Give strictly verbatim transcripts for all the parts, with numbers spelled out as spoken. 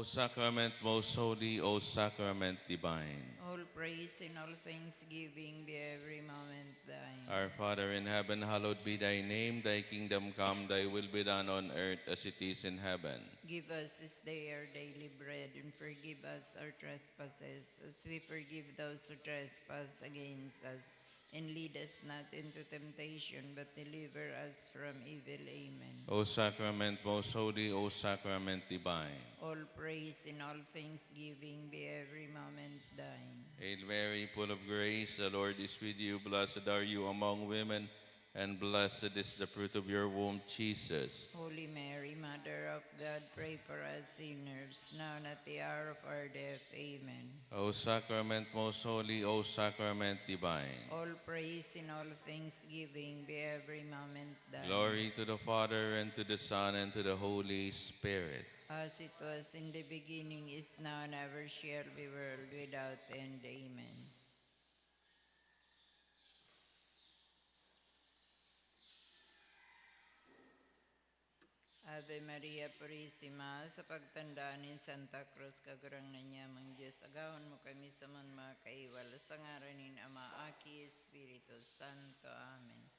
Sacrament most holy, O Sacrament divine. All praise and all thanksgiving be every moment thine. Our Father in heaven, hallowed be thy name. Thy kingdom come, thy will be done on earth as it is in heaven. Give us this day our daily bread, and forgive us our trespasses, as we forgive those who trespass against us. And lead us not into temptation, but deliver us from evil. Amen. O Sacrament most holy, O Sacrament divine. All praise and all thanksgiving be every moment thine. Hail Mary, full of grace, the Lord is with you. Blessed are you among women, and blessed is the fruit of your womb, Jesus. Holy Mary, Mother of God, pray for us sinners, now and at the hour of our death. Amen. O Sacrament most holy, O Sacrament divine. All praise and all thanksgiving be every moment thine. Glory to the Father, and to the Son, and to the Holy Spirit. As it was in the beginning, is now, and ever shall be, world without end. Amen. Ave Maria Purisima, sa pagtanda nin Santa Cruz, Kagurangnan nyamong Diyos, agahon mo kami sa mga kaiwal, sa ngaran nin Ama, Aki, Espiritu Santo. Amen.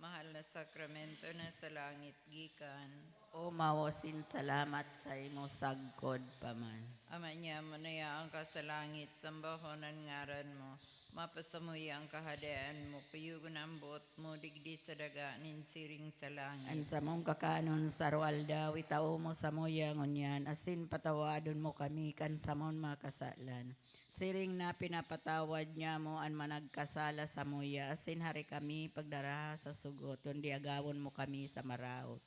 Mahal na sakramento na sa langit gikan. O mawasin salamat sa imo sagkod pa man. Ama nyamo na yaon ka sa langit, sambahon an ngaran mo. Mapasamuya an kahadean mo, kuyogon an boot mo digdi sa daga nin siring sa langit. An samong kakanon sa aroaldaw, itao mo samuya ngunyan, asin patawadon mo kami kan samon mga kasalan. Siring na pinapatawad nyamo an managkasala samuya, asin hari kami pagdaraha sa sugot, kundi agawon mo kami sa maraot.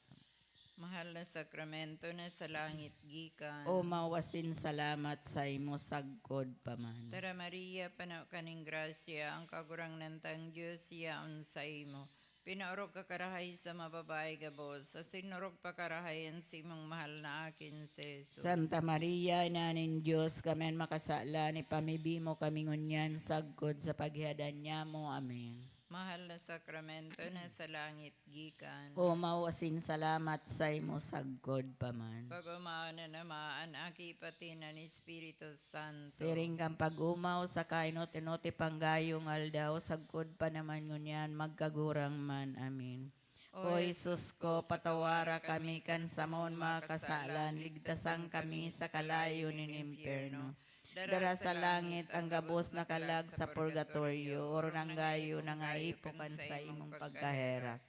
Mahal na sakramento na sa langit gikan. O mawasin salamat sa imo sagkod pa man. Tara Maria, pano ka ning grasya, ang Kagurangnan tang Dios yaon saimo. Pinaorog ka karahay sa mga babayi gabos, asin orog pa karahay an simong mahal na akin si Jesus. Santa Maria, Ina nin Dios, kami an makasalan, ipamibi mo kami ngunyan sagkod sa paghihadan nyamo. Amen. Mahal na sakramento na sa langit gikan. O mawasin salamat sa imo sagkod pa man. Pag-omaon na naman an Aki, pati na an Espiritu Santo. Siring kan pag-omaw sa kainot-inot ipang gayong aldaw, sagkod pa naman ngunyan, magkagurang man. Amen. O Jesus ko, patawara kami kan samon mga kasalan, ligtasan kami sa kalayo nin impyerno. Dara sa langit ang gabos na kalag sa purgatorio, orog na gayo nangaipo kan saimong pagkaherak.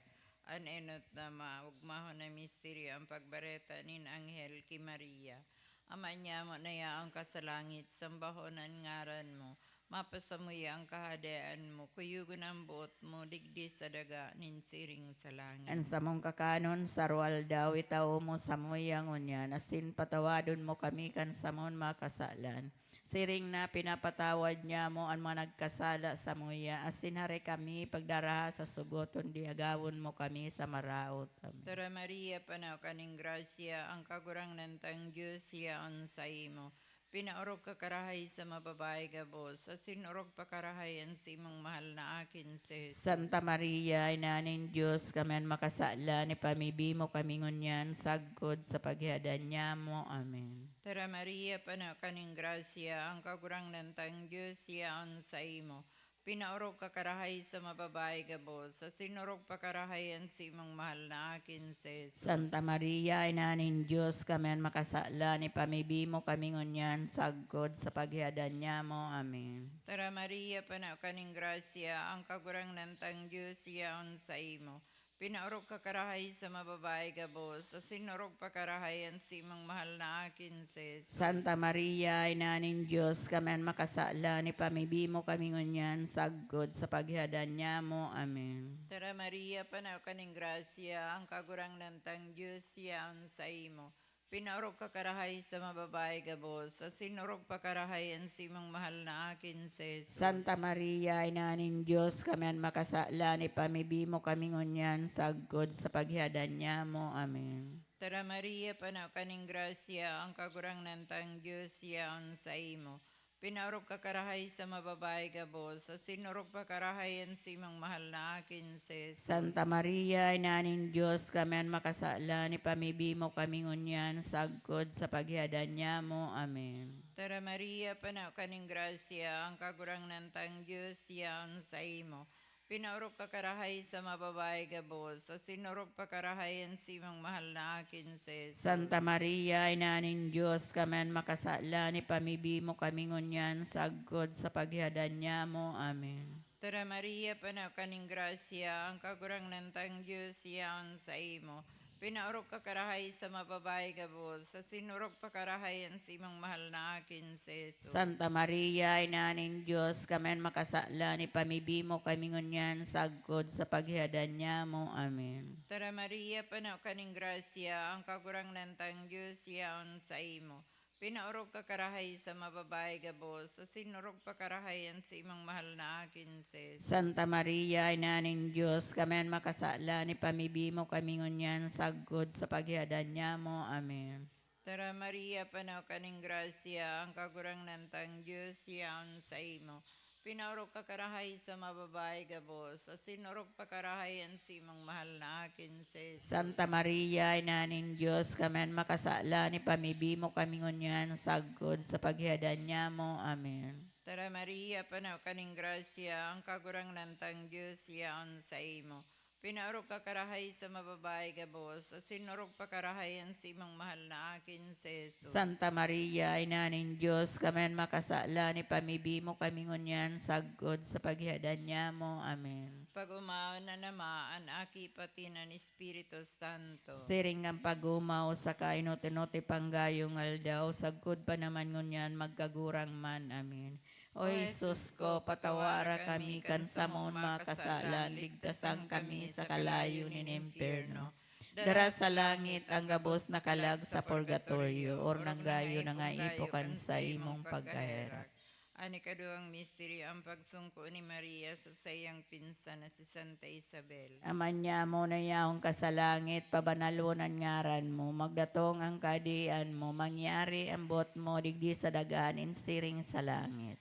An enot na maogmahon na misteryo, ang pagbareta nin anghel ki Maria. Ama nyamo na yaon ka sa langit, sambahon an ngaran mo. Mapasamuya an kahadean mo, kuyogon an boot mo digdi sa daga nin siring sa langit. An samong kakanon sa aroaldaw, itao mo samuya ngunyan, asin patawadon mo kami kan samon mga kasalan. Siring na pinapatawad nyamo an mga nagkasala samuya, asin hari kami pagdaraha sa sugot, kundi agawon mo kami sa maraot. Amen. Tara Maria, pano ka ning grasya, ang Kagurangnan tang Dios yaon saimo. Pinaorog ka karahay sa mga babayi gabos, asin orog pa karahay an simong mahal na akin si Jesus. Santa Maria, Ina nin Dios, kami an makasalan, ipamibi mo kami ngunyan sagkod sa paghihadan nyamo. Amen. Tara Maria, pano ka ning grasya, ang Kagurangnan tang Dios yaon saimo. Pinaorog ka karahay sa mga babayi gabos, asin orog pa karahay an simong mahal na akin si Jesus. Santa Maria, Ina nin Dios, kami an makasalan, ipamibi mo kami ngunyan sagkod sa paghihadan nyamo. Amen. Tara Maria, pano ka ning grasya, ang Kagurangnan tang Dios yaon saimo. Pinaorog ka karahay sa mga babayi gabos, asin orog pa karahay an simong mahal na akin si Jesus. Santa Maria, Ina nin Dios, kami an makasalan, ipamibi mo kami ngunyan sagkod sa paghihadan nyamo. Amen. Tara Maria, pano ka ning grasya, ang Kagurangnan tang Dios yaon saimo. Pinaorog ka karahay sa mga babayi gabos, asin orog pa karahay an simong mahal na akin si Jesus. Santa Maria, Ina nin Dios, kami an makasalan, ipamibi mo kami ngunyan sagkod sa paghihadan nyamo. Amen. Tara Maria, pano ka ning grasya, ang Kagurangnan tang Dios yaon saimo. Pinaorog ka karahay sa mga babayi gabos, asin orog pa karahay an simong mahal na aki, si Jesus. Santa Maria, Ina nin Dios, kami an makasalan, ipamibi mo kami ngunyan sagkod sa paghihadan nyamo. Amen. Tara Maria, pano ka nin grasya, ang Kagurangnan tang Dios yaon saimo. Pinaorog ka karahay sa mga babayi gabos, asin orog pa karahay an simong mahal na aki, si Jesus. Santa Maria, Ina nin Dios, kami an makasalan, ipamibi mo kami ngunyan sagkod sa paghihadan nyamo. Amen. Tara Maria, pano ka nin grasya, ang Kagurangnan tang Dios yaon saimo. Pinaorog ka karahay sa mga babayi gabos, asin orog pa karahay an simong mahal na aki, si Jesus. Santa Maria, Ina nin Dios, kami an makasalan, ipamibi mo kami ngunyan sagkod sa paghihadan nyamo. Amen. Tara Maria, pano ka nin grasya, ang Kagurangnan tang Dios yaon saimo. Pinaorog ka karahay sa mga babayi gabos, asin orog pa karahay an simong mahal na aki, si Jesus. Santa Maria, Ina nin Dios, kami an makasalan, ipamibi mo kami ngunyan sagkod sa paghihadan nyamo. Amen. Tara Maria, pano ka nin grasya, ang Kagurangnan tang Dios yaon saimo. Pinaorog ka karahay sa mga babayi gabos, asin orog pa karahay an simong mahal na aki, si Jesus. Santa Maria, Ina nin Dios, kami an makasalan, ipamibi mo kami ngunyan sagkod sa paghihadan nyamo. Amen. Tara Maria, pano ka nin grasya, ang Kagurangnan tang Dios yaon saimo. Pinaorog ka karahay sa mga babayi gabos, asin orog pa karahay an simong mahal na aki, si Jesus. Santa Maria, Ina nin Dios, kami an makasalan, ipamibi mo kami ngunyan sagkod sa paghihadan nyamo. Amen. Pag-omaon an Ama, an Aki, pati an Espiritu Santo. Siring kan pag-omaw sa kainot-inot ipang gayong aldaw, sagkod pa naman ngunyan magkagurang man. Amen. O Jesus ko, patawara kami kan samon mga kasalan, ligtasan kami sa kalayo nin impyerno. Dara sa langit ang gabos na kalag sa purgatorio, or nanggayo na nga ipo kan saimong pagkaherak. An ikaduwang misteryo, ang pagsungko ni Maria sa saiyang pinsan na si Santa Isabel. Ama nyamo na yaon ka sa langit, pabanalon an ngaran mo, magdatong ang kaadian mo, mangyari an boot mo digdi sa daga nin siring sa langit.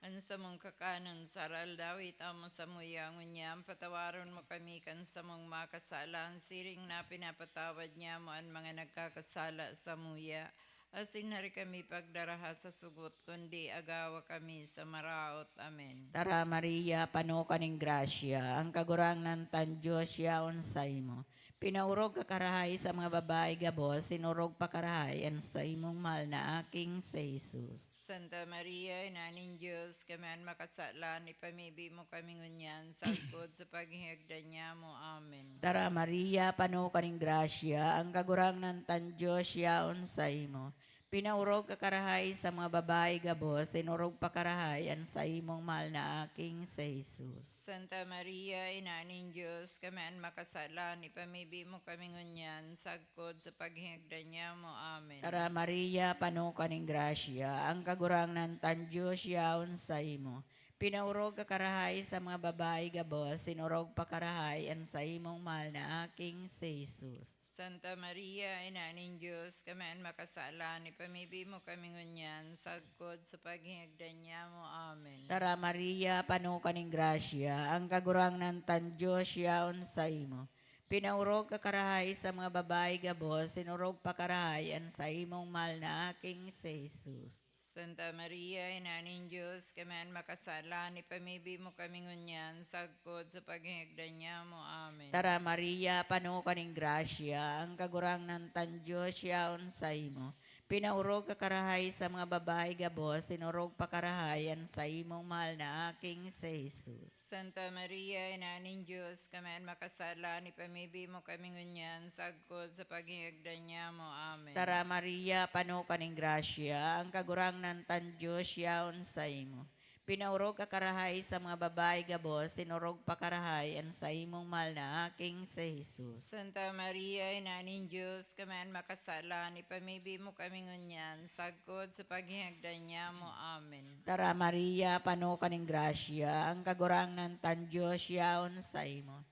An samong kakanon sa aroaldaw, itao mo samuya ngunyan, patawaron mo kami kan samong mga kasalan, siring na pinapatawad nyamo an mga nagkakasala samuya. Asin hari kami pagdaraha sa sugot, kundi agawa kami sa maraot. Amen. Tara, Maria, pano ka nin grasya, ang Kagurangnan tan Dios yaon saimo. Pinaorog ka karahay sa mga babayi gabos, sinorog pa karahay an saimong mahal na aking si Jesus. Santa Maria, Ina nin Dios, kami an makasalan, ipamibi mo kami ngunyan, sagkod sa paghihagdan nyamo. Amen. Tara, Maria, pano ka nin grasya, ang Kagurangnan tan Dios yaon saimo. Pinaorog ka karahay sa mga babayi gabos, sinorog pa karahay an saimong mahal na aking si Jesus. Santa Maria, Ina nin Dios, kami an makasalan, ipamibi mo kami ngunyan, sagkod sa paghihagdan nyamo. Amen. Tara, Maria, pano ka nin grasya, ang Kagurangnan tan Dios yaon saimo. Pinaorog ka karahay sa mga babayi gabos, sinorog pa karahay an saimong mahal na aking si Jesus. Santa Maria, Ina nin Dios, kami an makasalan, ipamibi mo kami ngunyan, sagkod sa paghihagdan nyamo. Amen. Tara, Maria, pano ka nin grasya, ang Kagurangnan tan Dios yaon saimo. Pinaorog ka karahay sa mga babayi gabos, sinorog pa karahay an saimong mahal na aking si Jesus. Santa Maria, Ina nin Dios, kami an makasalan, ipamibi mo kami ngunyan, sagkod sa paghihagdan nyamo. Amen. Tara, Maria, pano ka nin grasya, ang Kagurangnan tan Dios yaon saimo. Pinaorog ka karahay sa mga babayi gabos, sinorog pa karahay an saimong mahal na aking si Jesus. Santa Maria, Ina nin Dios, kami an makasalan, ipamibi mo kami ngunyan, sagkod sa paghihagdan nyamo. Amen. Tara, Maria, pano ka nin grasya, ang Kagurangnan tan Dios yaon saimo. Pinaorog ka karahay sa mga babayi gabos, sinorog pa karahay an saimong mahal na aking si Jesus. Santa Maria, Ina nin Dios, kami an makasalan, ipamibi mo kami ngunyan, sagkod sa paghihagdan nyamo. Amen. Tara, Maria, pano ka nin grasya, ang Kagurangnan tan Dios yaon saimo.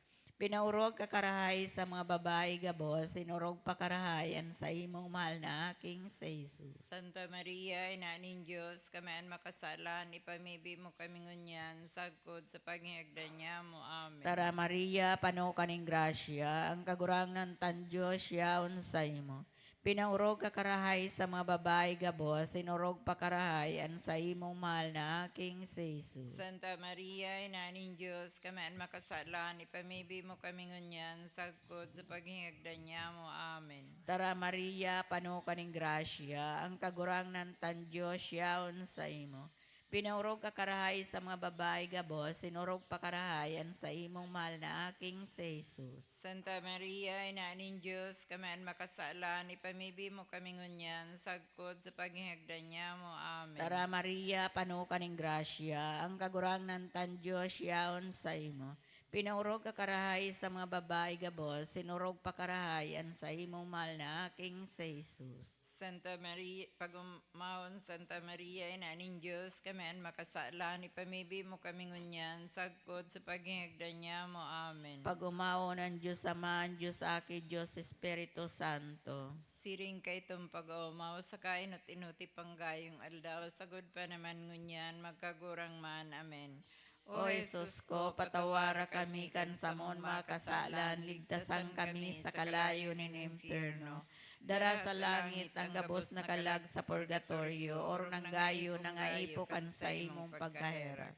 Pinaorog ka karahay sa mga babayi gabos, sinorog pa karahay an saimong mahal na Aki, si Jesus. Santa Maria, Ina nin Dios, kami an makasalan, ipamibi mo kami ngunyan, sagkod sa paghingagdan niamo. Amen. Tara, Maria, pano ka nin grasya, ang Kagurangnan tang Dios yaon saimo. Pinaorog ka karahay sa mga babayi gabos, sinorog pa karahay an saimong mahal na Aki, si Jesus. Santa Maria, Ina nin Dios, kami an makasalan, ipamibi mo kami ngunyan, sagkod sa paghingagdan niamo. Amen. Tara, Maria, pano ka nin grasya, ang Kagurangnan tang Dios yaon saimo. Pinaorog ka karahay sa mga babayi gabos, sinorog pa karahay an saimong mahal na Aki, si Jesus. Santa Maria, Ina nin Dios, kami an makasalan, ipamibi mo kami ngunyan, sagkod sa paghingagdan niamo. Amen. Tara, Maria, pano ka nin grasya, ang Kagurangnan tang Dios yaon saimo. Pinaorog ka karahay sa mga babayi gabos, sinorog pa karahay an saimong mahal na Aki, si Jesus. Santa Maria, pag-umahon, Santa Maria, Ina nin Dios, kami an makasalan, ipamibi mo kami ngunyan, sagkod sa paghingagdan niamo. Amen. Pag-umahon an Dios Ama, an Dios Aki, Dios Espiritu Santo. Siring kaitong pag-oomaw, saka inot-inoti panggayong aldaw, sagod pa naman ngunyan, magkagurang man. Amen. O Jesus ko, patawara kami kan samon mga kasalan, ligtasan kami sa kalayo nin impyerno. Dara sa langit ang gabos na kalag sa purgatorio, orog nang gayo nangaipo kan saimong pagkaherak.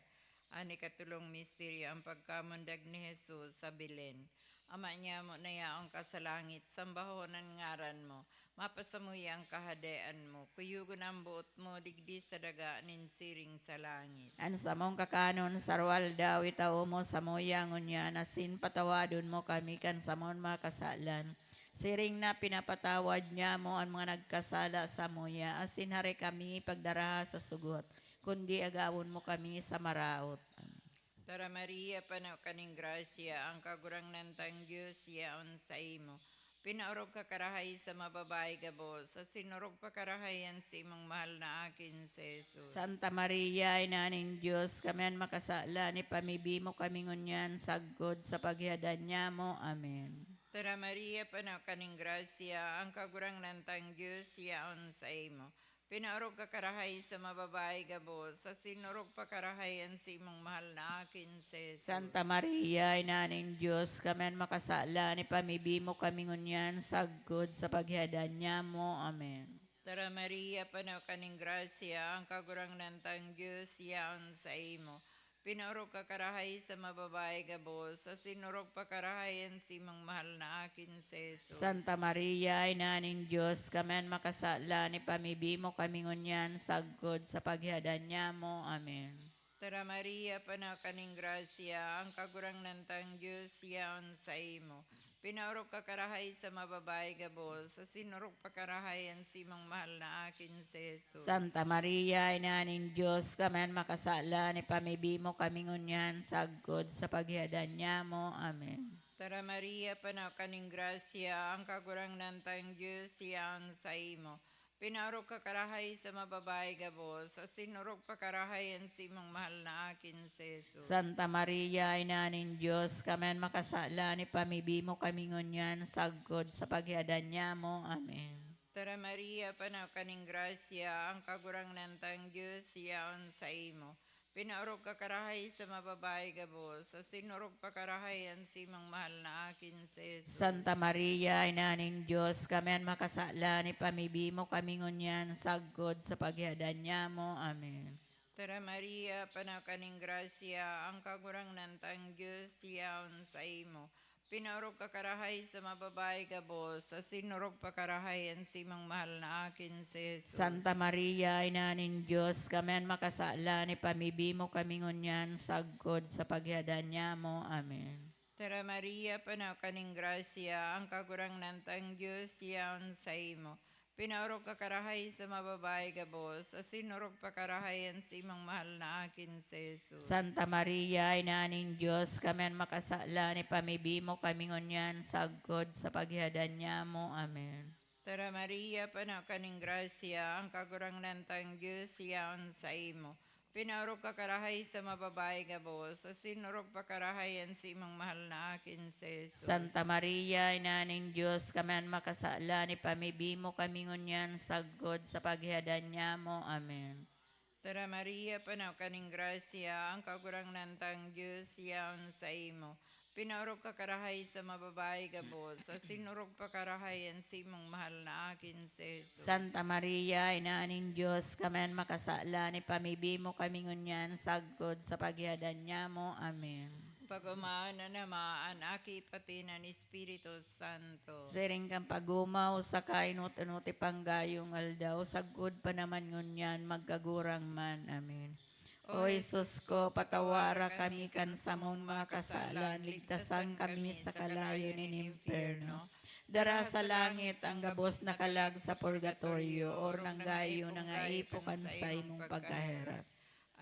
An ikatulong misteryo, ang pagkamundag ni Jesus sa Belen. Ama niamo na yaon ka sa langit, sambahon an ngaran mo. Mapasamuya an kahadean mo. Kuyogon an boot mo digdi sa daga nin siring sa langit. An samong kakanon sa aroaldaw itao mo samuya ngunyan, asin patawadon mo kami kan samon mga kasalan, siring na pinapatawad niamo an mga nagkasala samuya, asin hare kami pagdaraha sa sugot, kundi agawon mo kami sa maraot. Amen. Tara, Maria, pano ka nin grasya, ang Kagurangnan tang Dios yaon saimo. Pinaorog ka karahay sa mga babayi gabos, asin orog pa karahay an saimong mahal na Aki, si Jesus. Santa Maria, Ina nin Dios, kami an makasalan, ipamibi mo kami ngunyan sagkod sa paghihadan niamo. Amen. Tara, Maria, pano ka nin grasya, ang Kagurangnan tang Dios yaon saimo. Pinaorog ka karahay sa mga babayi gabos, asin orog pa karahay an saimong mahal na Aki, si Jesus. Santa Maria, Ina nin Dios, kami an makasalan, ipamibi mo kami ngunyan sagkod sa paghihadan niamo. Amen. Tara, Maria, pano ka nin grasya, ang Kagurangnan tang Dios yaon saimo. Pinaorog ka karahay sa mga babayi gabos, asin orog pa karahay an saimong mahal na Aki, si Jesus. Santa Maria, Ina nin Dios, kami an makasalan, ipamibi mo kami ngunyan sagkod sa paghihadan niamo. Amen. Tara, Maria, pano ka nin grasya, ang Kagurangnan tang Dios yaon saimo. Pinaorog ka karahay sa mga babayi gabos, asin orog pa karahay an saimong mahal na Aki, si Jesus. Santa Maria, Ina nin Dios, kami an makasalan, ipamibi mo kami ngunyan sagkod sa paghihadan niamo. Amen. Tara, Maria, pano ka nin grasya, ang Kagurangnan tang Dios yaon saimo. Pinaorog ka karahay sa mga babayi gabos, asin orog pa karahay an saimong mahal na Aki, si Jesus. Santa Maria, Ina nin Dios, kami an makasalan, ipamibi mo kami ngunyan sagkod sa paghihadan niamo. Amen. Tara, Maria, pano ka nin grasya, ang Kagurangnan tang Dios yaon saimo. Pinaorog ka karahay sa mga babayi gabos, asin orog pa karahay an saimong mahal na Aki, si Jesus. Santa Maria, Ina nin Dios, kami an makasalan, ipamibi mo kami ngunyan sagkod sa paghihadan niamo. Amen. Tara, Maria, pano ka nin grasya, ang Kagurangnan tang Dios yaon saimo. Pinaorog ka karahay sa mga babayi gabos, asin orog pa karahay an saimong mahal na Aki, si Jesus. Santa Maria, Ina nin Dios, kami an makasalan, ipamibi mo kami ngunyan sagkod sa paghihadan niamo. Amen. Tara, Maria, pano ka nin grasya, ang Kagurangnan tang Dios yaon saimo. Pinaorog ka karahay sa mga babayi gabos, asin orog pa karahay an saimong mahal na Aki, si Jesus. Santa Maria, Ina nin Dios, kami an makasalan, ipamibi mo kami ngunyan sagkod sa paghihadan niamo. Amen. Tara, Maria, pano ka nin grasya, ang Kagurangnan tang Dios yaon saimo. Pinaorog ka karahay sa mababae gabos, asin orog pa karahay an simong mahal na akin si Jesus. Santa Maria, Ina nin Dios, kami an makasalan, ipamibi mo kami ngunyan sagkod sa paghihadan nyamo. Amen. Tara Maria, pano ka ning grasya, ang Kagurangnan tang Dios yaon saimo. Pinaorog ka karahay sa mababae gabos, asin orog pa karahay an simong mahal na akin si Jesus. Santa Maria, Ina nin Dios, kami an makasalan, ipamibi mo kami ngunyan sagkod sa paghihadan nyamo. Amen. Pag-omaon an Ama, an Aki, pati an Espiritu Santo. Siring kan pag-omaw, saka inot-inot ipang gayong aldaw, sagkod pa naman ngunyan, magkagurang man. Amen. O Jesus ko, patawara kami kan samong mga kasalan, ligtasan kami sa kalayo nin impyerno. Dara sa langit ang gabos na kalag sa purgatorio, orog nang gayo nangaipo kan saimong pagkaherak.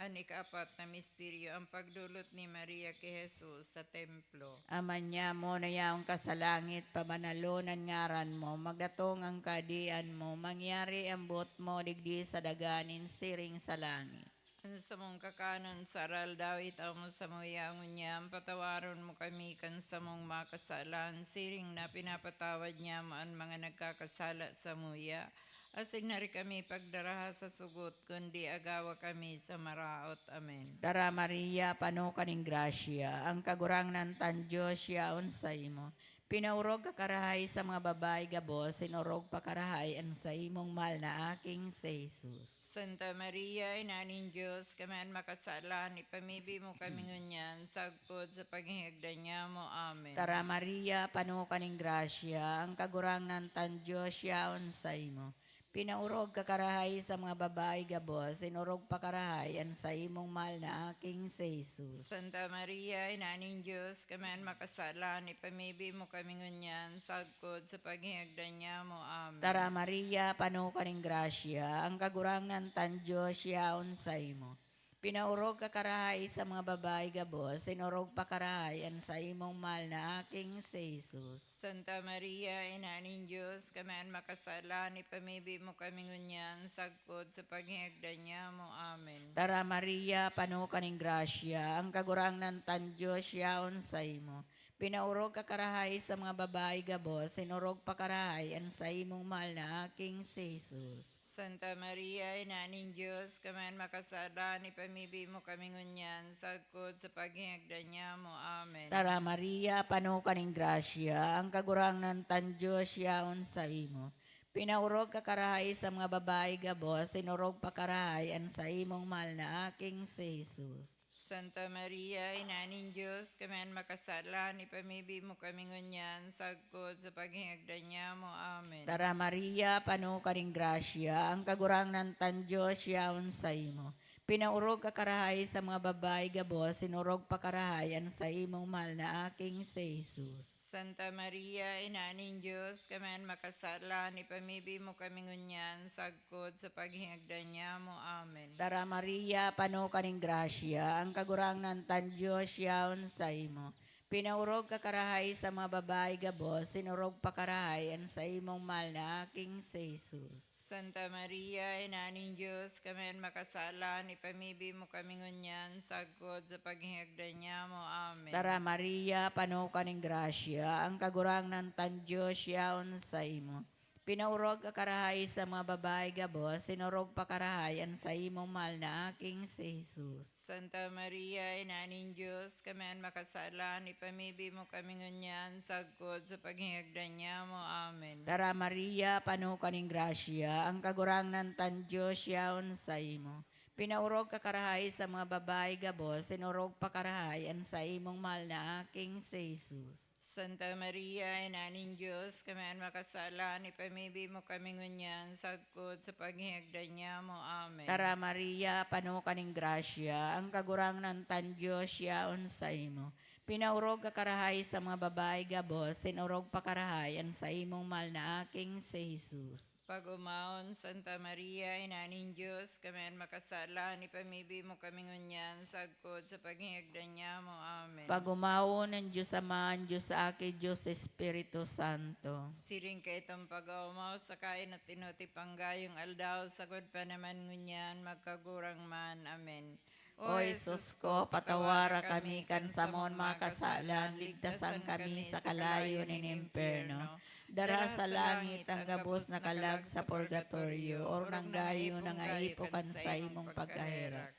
An ikaapat na misteryo, ang pagdolot ni Maria ki Jesus sa templo. Ama nyamo na yaon ka sa langit, pabanalon an ngaran mo, magdatong an kahadean mo, mangyari an boot mo digdi sa daga nin siring sa langit. An samong kakanon sa aroaldaw itao mo samuya ngunyan, patawaron mo kami kan samong mga kasalan, siring na pinapatawad nyamo an mga nagkakasala samuya. Asin hari kami pagdaraha sa sugot, kundi agawa kami sa maraot. Amen. Tara, Maria, pano ka nin grasya, ang Kagurangnan tan Dios yaon saimo. Pinaorog ka karahay sa mga babayi gabos, asin orog pa karahay an saimong mahal na aking si Jesus. Santa Maria, Ina nin Dios, kami an makasalan, ipamibi mo kami ngunyan, sagkod sa paghingagdan nyamo. Amen. Tara, Maria, pano ka nin grasya, ang Kagurangnan tan Dios yaon saimo. Pinaorog ka karahay sa mga babayi gabos, asin orog pa karahay an saimong mahal na aking si Jesus. Santa Maria, Ina nin Dios, kami an makasalan, ipamibi mo kami ngunyan, sagkod sa paghingagdan nyamo. Amen. Tara, Maria, pano ka nin grasya, ang Kagurangnan tan Dios yaon saimo. Pinaorog ka karahay sa mga babayi gabos, asin orog pa karahay an saimong mahal na aking si Jesus. Santa Maria, Ina nin Dios, kami an makasalan, ipamibi mo kami ngunyan, sagkod sa paghingagdan nyamo. Amen. Tara, Maria, pano ka nin grasya, ang Kagurangnan tan Dios yaon saimo. Pinaorog ka karahay sa mga babayi gabos, asin orog pa karahay an saimong mahal na aking si Jesus. Santa Maria, Ina nin Dios, kami an makasalan, ipamibi mo kami ngunyan, sagkod sa paghingagdan nyamo. Amen. Tara, Maria, pano ka nin grasya, ang Kagurangnan tan Dios yaon saimo. Pinaorog ka karahay sa mga babayi gabos, asin orog pa karahay an saimong mahal na aking si Jesus. Santa Maria, Ina nin Dios, kami an makasalan, ipamibi mo kami ngunyan, sagkod sa paghingagdan nyamo. Amen. Tara, Maria, pano ka nin grasya, ang Kagurangnan tan Dios yaon saimo. Pinaorog ka karahay sa mga babayi gabos, asin orog pa karahay an saimong mahal na aking si Jesus. Santa Maria, Ina nin Dios, kami an makasalan, ipamibi mo kami ngunyan, sagkod sa paghingagdan nyamo. Amen. Tara, Maria, pano ka nin grasya, ang Kagurangnan tan Dios yaon saimo. Pinaorog ka karahay sa mga babayi gabos, asin orog pa karahay an saimong mahal na aking si Jesus. Santa Maria, Ina nin Dios, kami an makasalan, ipamibi mo kami ngunyan, sagkod sa paghingagdan nyamo. Amen. Tara, Maria, pano ka nin grasya, ang Kagurangnan tan Dios yaon saimo. Pinaorog ka karahay sa mga babayi gabos, asin orog pa karahay an saimong mahal na aking si Jesus. Santa Maria, Ina nin Dios, kami an makasalan, ipamibi mo kami ngunyan, sagkod sa paghingagdan nyamo. Amen. Tara, Maria, pano ka nin grasya, ang Kagurangnan tan Dios yaon saimo. Pinaorog ka karahay sa mga babayi gabos, asin orog pa karahay an saimong mahal na aking si Jesus. Santa Maria, Ina nin Dios, kami an makasalan, ipamibi mo kami ngunyan, sagkod sa paghingagdan nyamo. Amen. Tara, Maria, pano ka nin grasya, ang Kagurangnan tan Dios yaon saimo. Pinaorog ka karahay sa mga babayi gabos, asin orog pa karahay an saimong mahal na aking si Jesus. Pag-omawon, Santa Maria, Ina nin Dios, kami an makasalan, ipamibi mo kami ngunyan, sagkod sa paghingagdan nyamo. Amen. Pag-omawon an Dios Ama, an Dios Aki, Dios Espiritu Santo. Siring kaitong pag-oomaw sa kainot-inot ipanggayong aldaw, sagkod pa naman ngunyan, magkagurang man. Amen. O Jesus ko, patawara kami kan samon mga kasalan, ligtasan kami sa kalayo nin impyerno. Dara sa langit ang gabos na kalag sa purgatorio, ornang gayo na nga ipo kan saimong pagkaherak.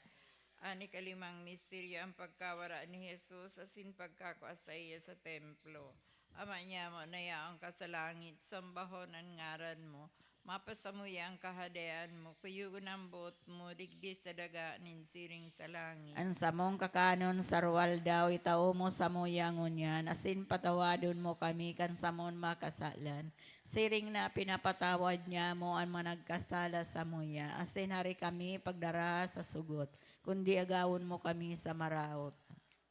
An ikalimang misteryo, ang pagkawara ni Jesus asin pagkakua saiya sa templo. Ama nyamo na yaon ka sa langit, sambahon an ngaran mo. Mapasamuya an kahadean mo, kuyogon an boot mo digdi sa daga nin siring sa langit. An samong kakanon sa aroaldaw itao mo samuya ngunyan, asin patawadon mo kami kan samon mga kasalan, siring na pinapatawad nyamo an mga nagkasala samuya, asin hari kami pagdara sa sugot, kundi agawon mo kami sa maraot.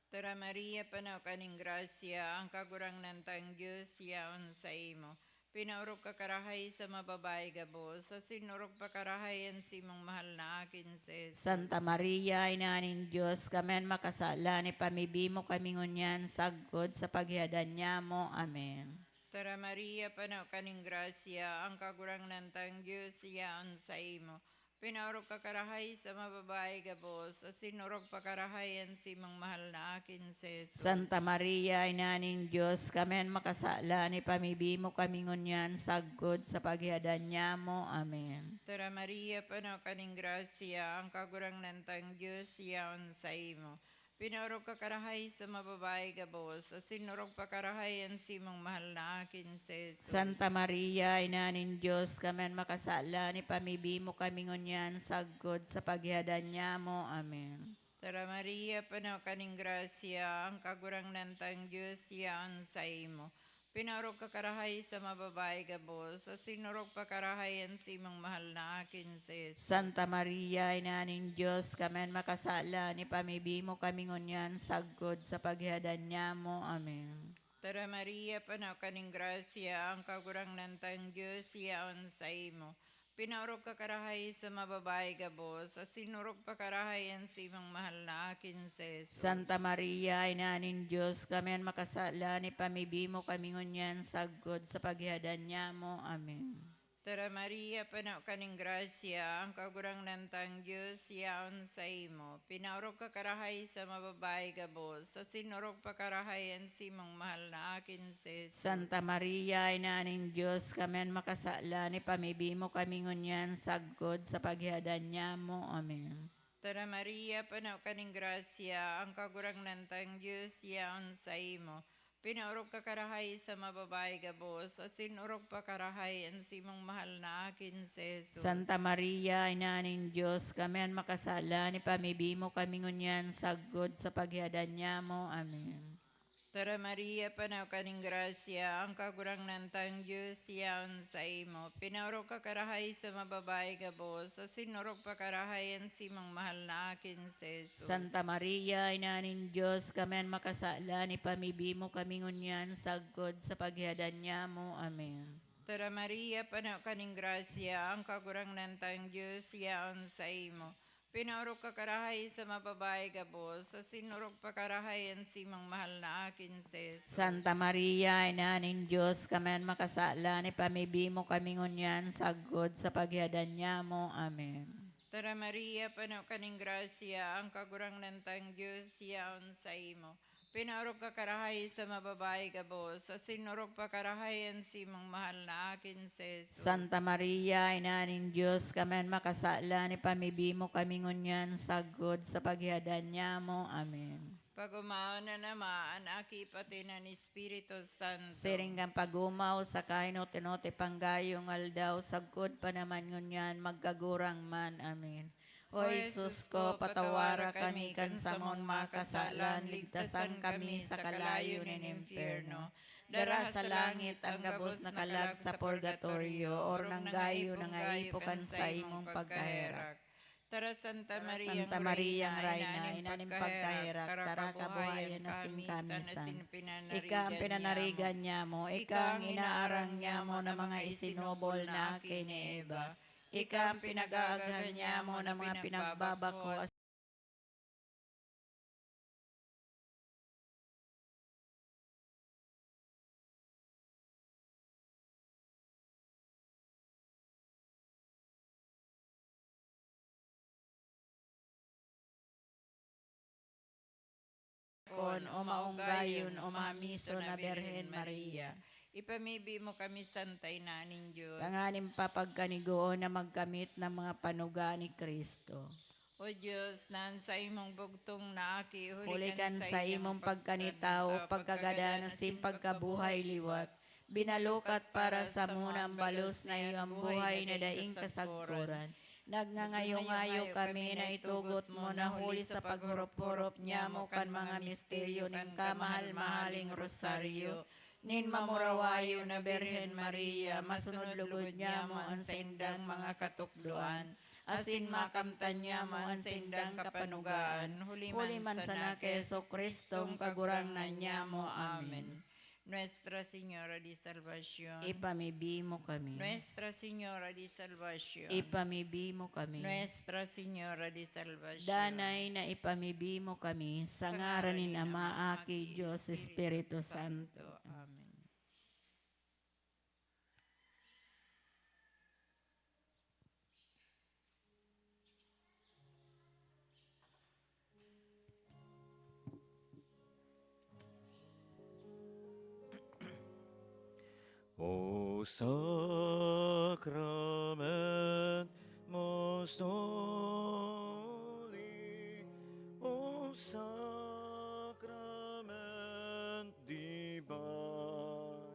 Tara Maria, pano ka nin grasya, ang Kagurangnan tang Dios yaon saimo. Pinaorog ka karahay sa mga babayi gabos, asin orog pa karahay an simong mahal na aki na si Jesus. Santa Maria, Ina nin Dios, kami an makasalan, ipamibi mo kami ngunyan sagkod sa paghihadan nyamo. Amen. Tara Maria, pano ka nin grasya, ang Kagurangnan tang Dios yaon saimo. Pinaorog ka karahay sa mga babayi gabos, asin orog pa karahay an simong mahal na aki na si Jesus. Santa Maria, Ina nin Dios, kami an makasalan, ipamibi mo kami ngunyan sagkod sa paghihadan nyamo. Amen. Tara Maria, pano ka nin grasya, ang Kagurangnan tang Dios yaon saimo. Pinaorog ka karahay sa mga babayi gabos, asin orog pa karahay an simong mahal na aki na si Jesus. Santa Maria, Ina nin Dios, kami an makasalan, ipamibi mo kami ngunyan sagkod sa paghihadan nyamo. Amen. Tara Maria, pano ka nin grasya, ang Kagurangnan tang Dios yaon saimo. Pinaorog ka karahay sa mga babayi gabos, asin orog pa karahay an simong mahal na aki na si Jesus. Santa Maria, Ina nin Dios, kami an makasalan, ipamibi mo kami ngunyan sagkod sa paghihadan nyamo. Amen. Tara Maria, pano ka nin grasya, ang Kagurangnan tang Dios yaon saimo. Pinaorog ka karahay sa mga babayi gabos, asin orog pa karahay an simong mahal na aki na si Jesus. Santa Maria, Ina nin Dios, kami an makasalan, ipamibi mo kami ngunyan sagkod sa paghihadan nyamo. Amen. Tara Maria, pano ka nin grasya, ang Kagurangnan tang Dios yaon saimo. Pinaorog ka karahay sa mga babayi gabos, asin orog pa karahay an simong mahal na aki na si Jesus. Santa Maria, Ina nin Dios, kami an makasalan, ipamibi mo kami ngunyan sagkod sa paghihadan nyamo. Amen. Tara Maria, pano ka nin grasya, ang Kagurangnan tang Dios yaon saimo. Pinaorog ka karahay sa mga babayi gabos, asin orog pa karahay an simong mahal na aki na si Jesus. Santa Maria, Ina nin Dios, kami an makasalan, ipamibi mo kami ngunyan sagkod sa paghihadan nyamo. Amen. Tara Maria, pano ka nin grasya, ang Kagurangnan tang Dios yaon saimo. Pinaorog ka karahay sa mga babayi gabos, asin orog pa karahay an simong mahal na aki na si Jesus. Santa Maria, Ina nin Dios, kami an makasalan, ipamibi mo kami ngunyan sagkod sa paghihadan nyamo. Amen. Tara Maria, pano ka nin grasya, ang Kagurangnan tang Dios yaon saimo. Pinaorog ka karahay sa mga babayi gabos, asin orog pa karahay an simong mahal na aki na si Jesus. Santa Maria, Ina nin Dios, kami an makasalan, ipamibi mo kami ngunyan sagkod sa paghihadan nyamo. Amen. Tara Maria, pano ka nin grasya, ang Kagurangnan tang Dios yaon saimo. Pinaorog ka karahay sa mga babayi gabos, asin orog pa karahay an simong mahal na aki na si Jesus. Santa Maria, Ina nin Dios, kami an makasalan, ipamibi mo kami ngunyan sagkod sa paghihadan nyamo. Amen. Pag-omawon an Ama, an Aki, pati an Espiritu Santo. Siring kan pag-omaw sa kainot-inot ipanggayong aldaw, sagkod pa naman ngunyan, magkagurang man. Amen. O Jesus ko, patawara kami kan samon mga kasalan, ligtasan kami sa kalayo nin impyerno. Dara sa langit ang gabos na kalag sa purgatorio, ornang gayo na nga ipo kan saimong pagkaherak. Tara, Santa Tara, Mariang Santa Mariang Reyna, Reyna, ina nin pagkaherak, tara, kabuhayan asin kamisan, asin pinanarigan niamo. Ika ang pinanarigan niamo, ika ang inaarang niamo na mga isinubol na aki ni Eva. Ika ang pinag-aaghan niamo na mga pinagbabako kon o maunggayon o mamison na Birhen Maria. Ipamibi mo kami, Santa Ina nin Dios, tanganing papagkanigoon na magkamit ng mga panuga ni Cristo. O Dios, na an saimong bugtong na aki, huli kan saimong pagkanitawo, pagkagadan asin pagkabuhay liwat, binalukat para samo na an balos na iyo an buhay na daing kasagkoran. Nagngangayo-ngayo kami na itugot mo na huli sa paghurop-hurop niamo kan mga misteryo nin kamahal-mahaling rosaryo nin mamurawayo na Birhen Maria, masunod lugod niamo an saindang mga katukdoan, asin makamtan niamo an saindang kapanugaan, huli man sana ki Jesu-Cristong Kagurangnan niamo. Amen. Nuestra Señora de Salvacion. Ipamibi mo kami. Nuestra Señora de Salvacion. Ipamibi mo kami. Nuestra Señora de Salvacion. Danay na ipamibi mo kami, sa ngaran nin Ama, Aki, Dios, Espiritu Santo. Amen. O sacrament most holy, O sacrament divine,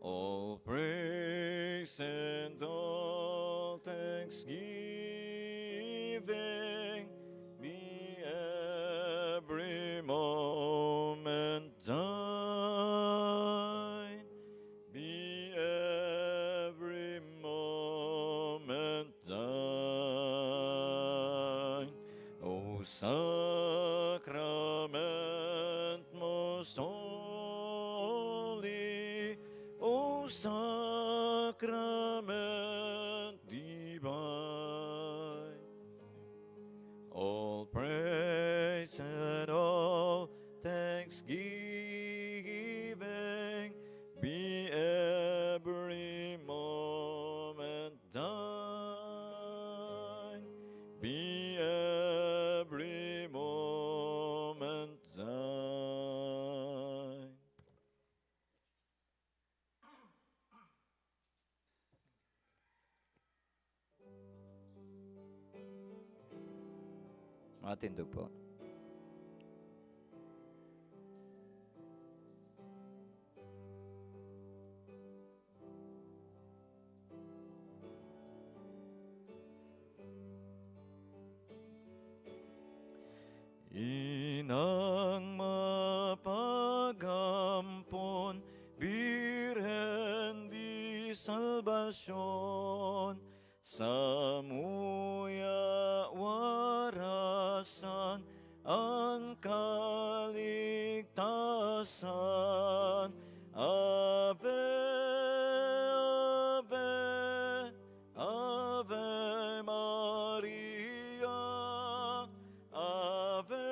all praise and all thanksgiving be every moment thine, be every moment thine. O sacrament most holy, O sacrament divine, all praise and all thanksgiving be every moment thine, be every moment thine. Matindog po. Inang mapag-ampon, Birhen di Salbasyon, samuya warasan an kaligtasan. Ave, Ave, Ave Maria, Ave,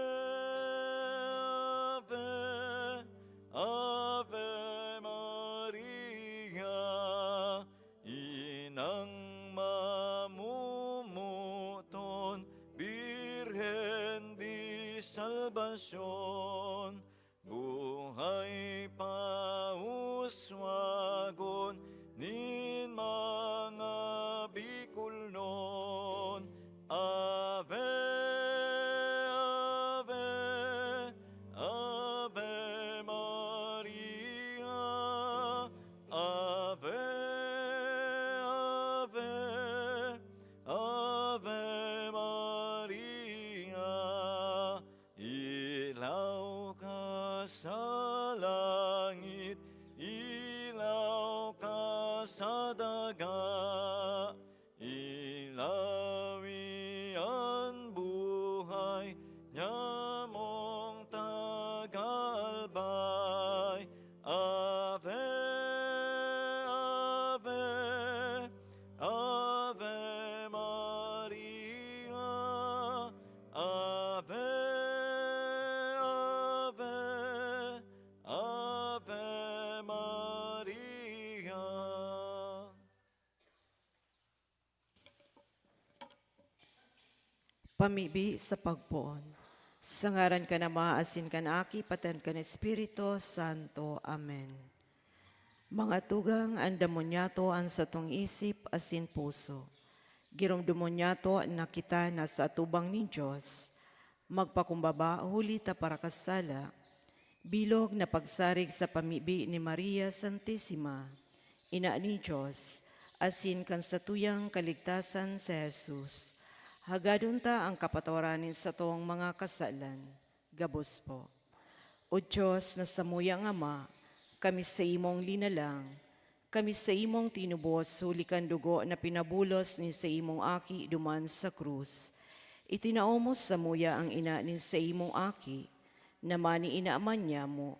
Ave, Ave Maria, Inang mamomoton, Birhen di Salbasyon, buhay pauswagon nin mga Bicolnon. Ave, Ave, Ave Maria, Ave, Ave, Ave Maria. Ilaw ka sa langit, ilaw ka sa daga, ilaw Pamibi sa pagpoon. Sa ngaran kan Ama, asin kan Aki, pati kan Espiritu Santo. Amen. Mga tugang, andamon niyato an satong isip asin puso. Giromdomon niyato na kita nasa atubang nin Dios. Magpakumbaba huli ta parakasala, bilog na pagsarig sa pamibi ni Maria Santisima, Ina nin Dios, asin kan satuyang kaligtasan si Jesus. Hagadon ta an kapatawaran nin satong mga kasalan. Gabos po. O Dios na samuyang Ama, kami saimong linalang, kami saimong tinubos huli kan dugo na pinabulos nin saimong Aki duman sa krus. Itinao mo samuya an ina nin saimong Aki, na maniina man nyamo,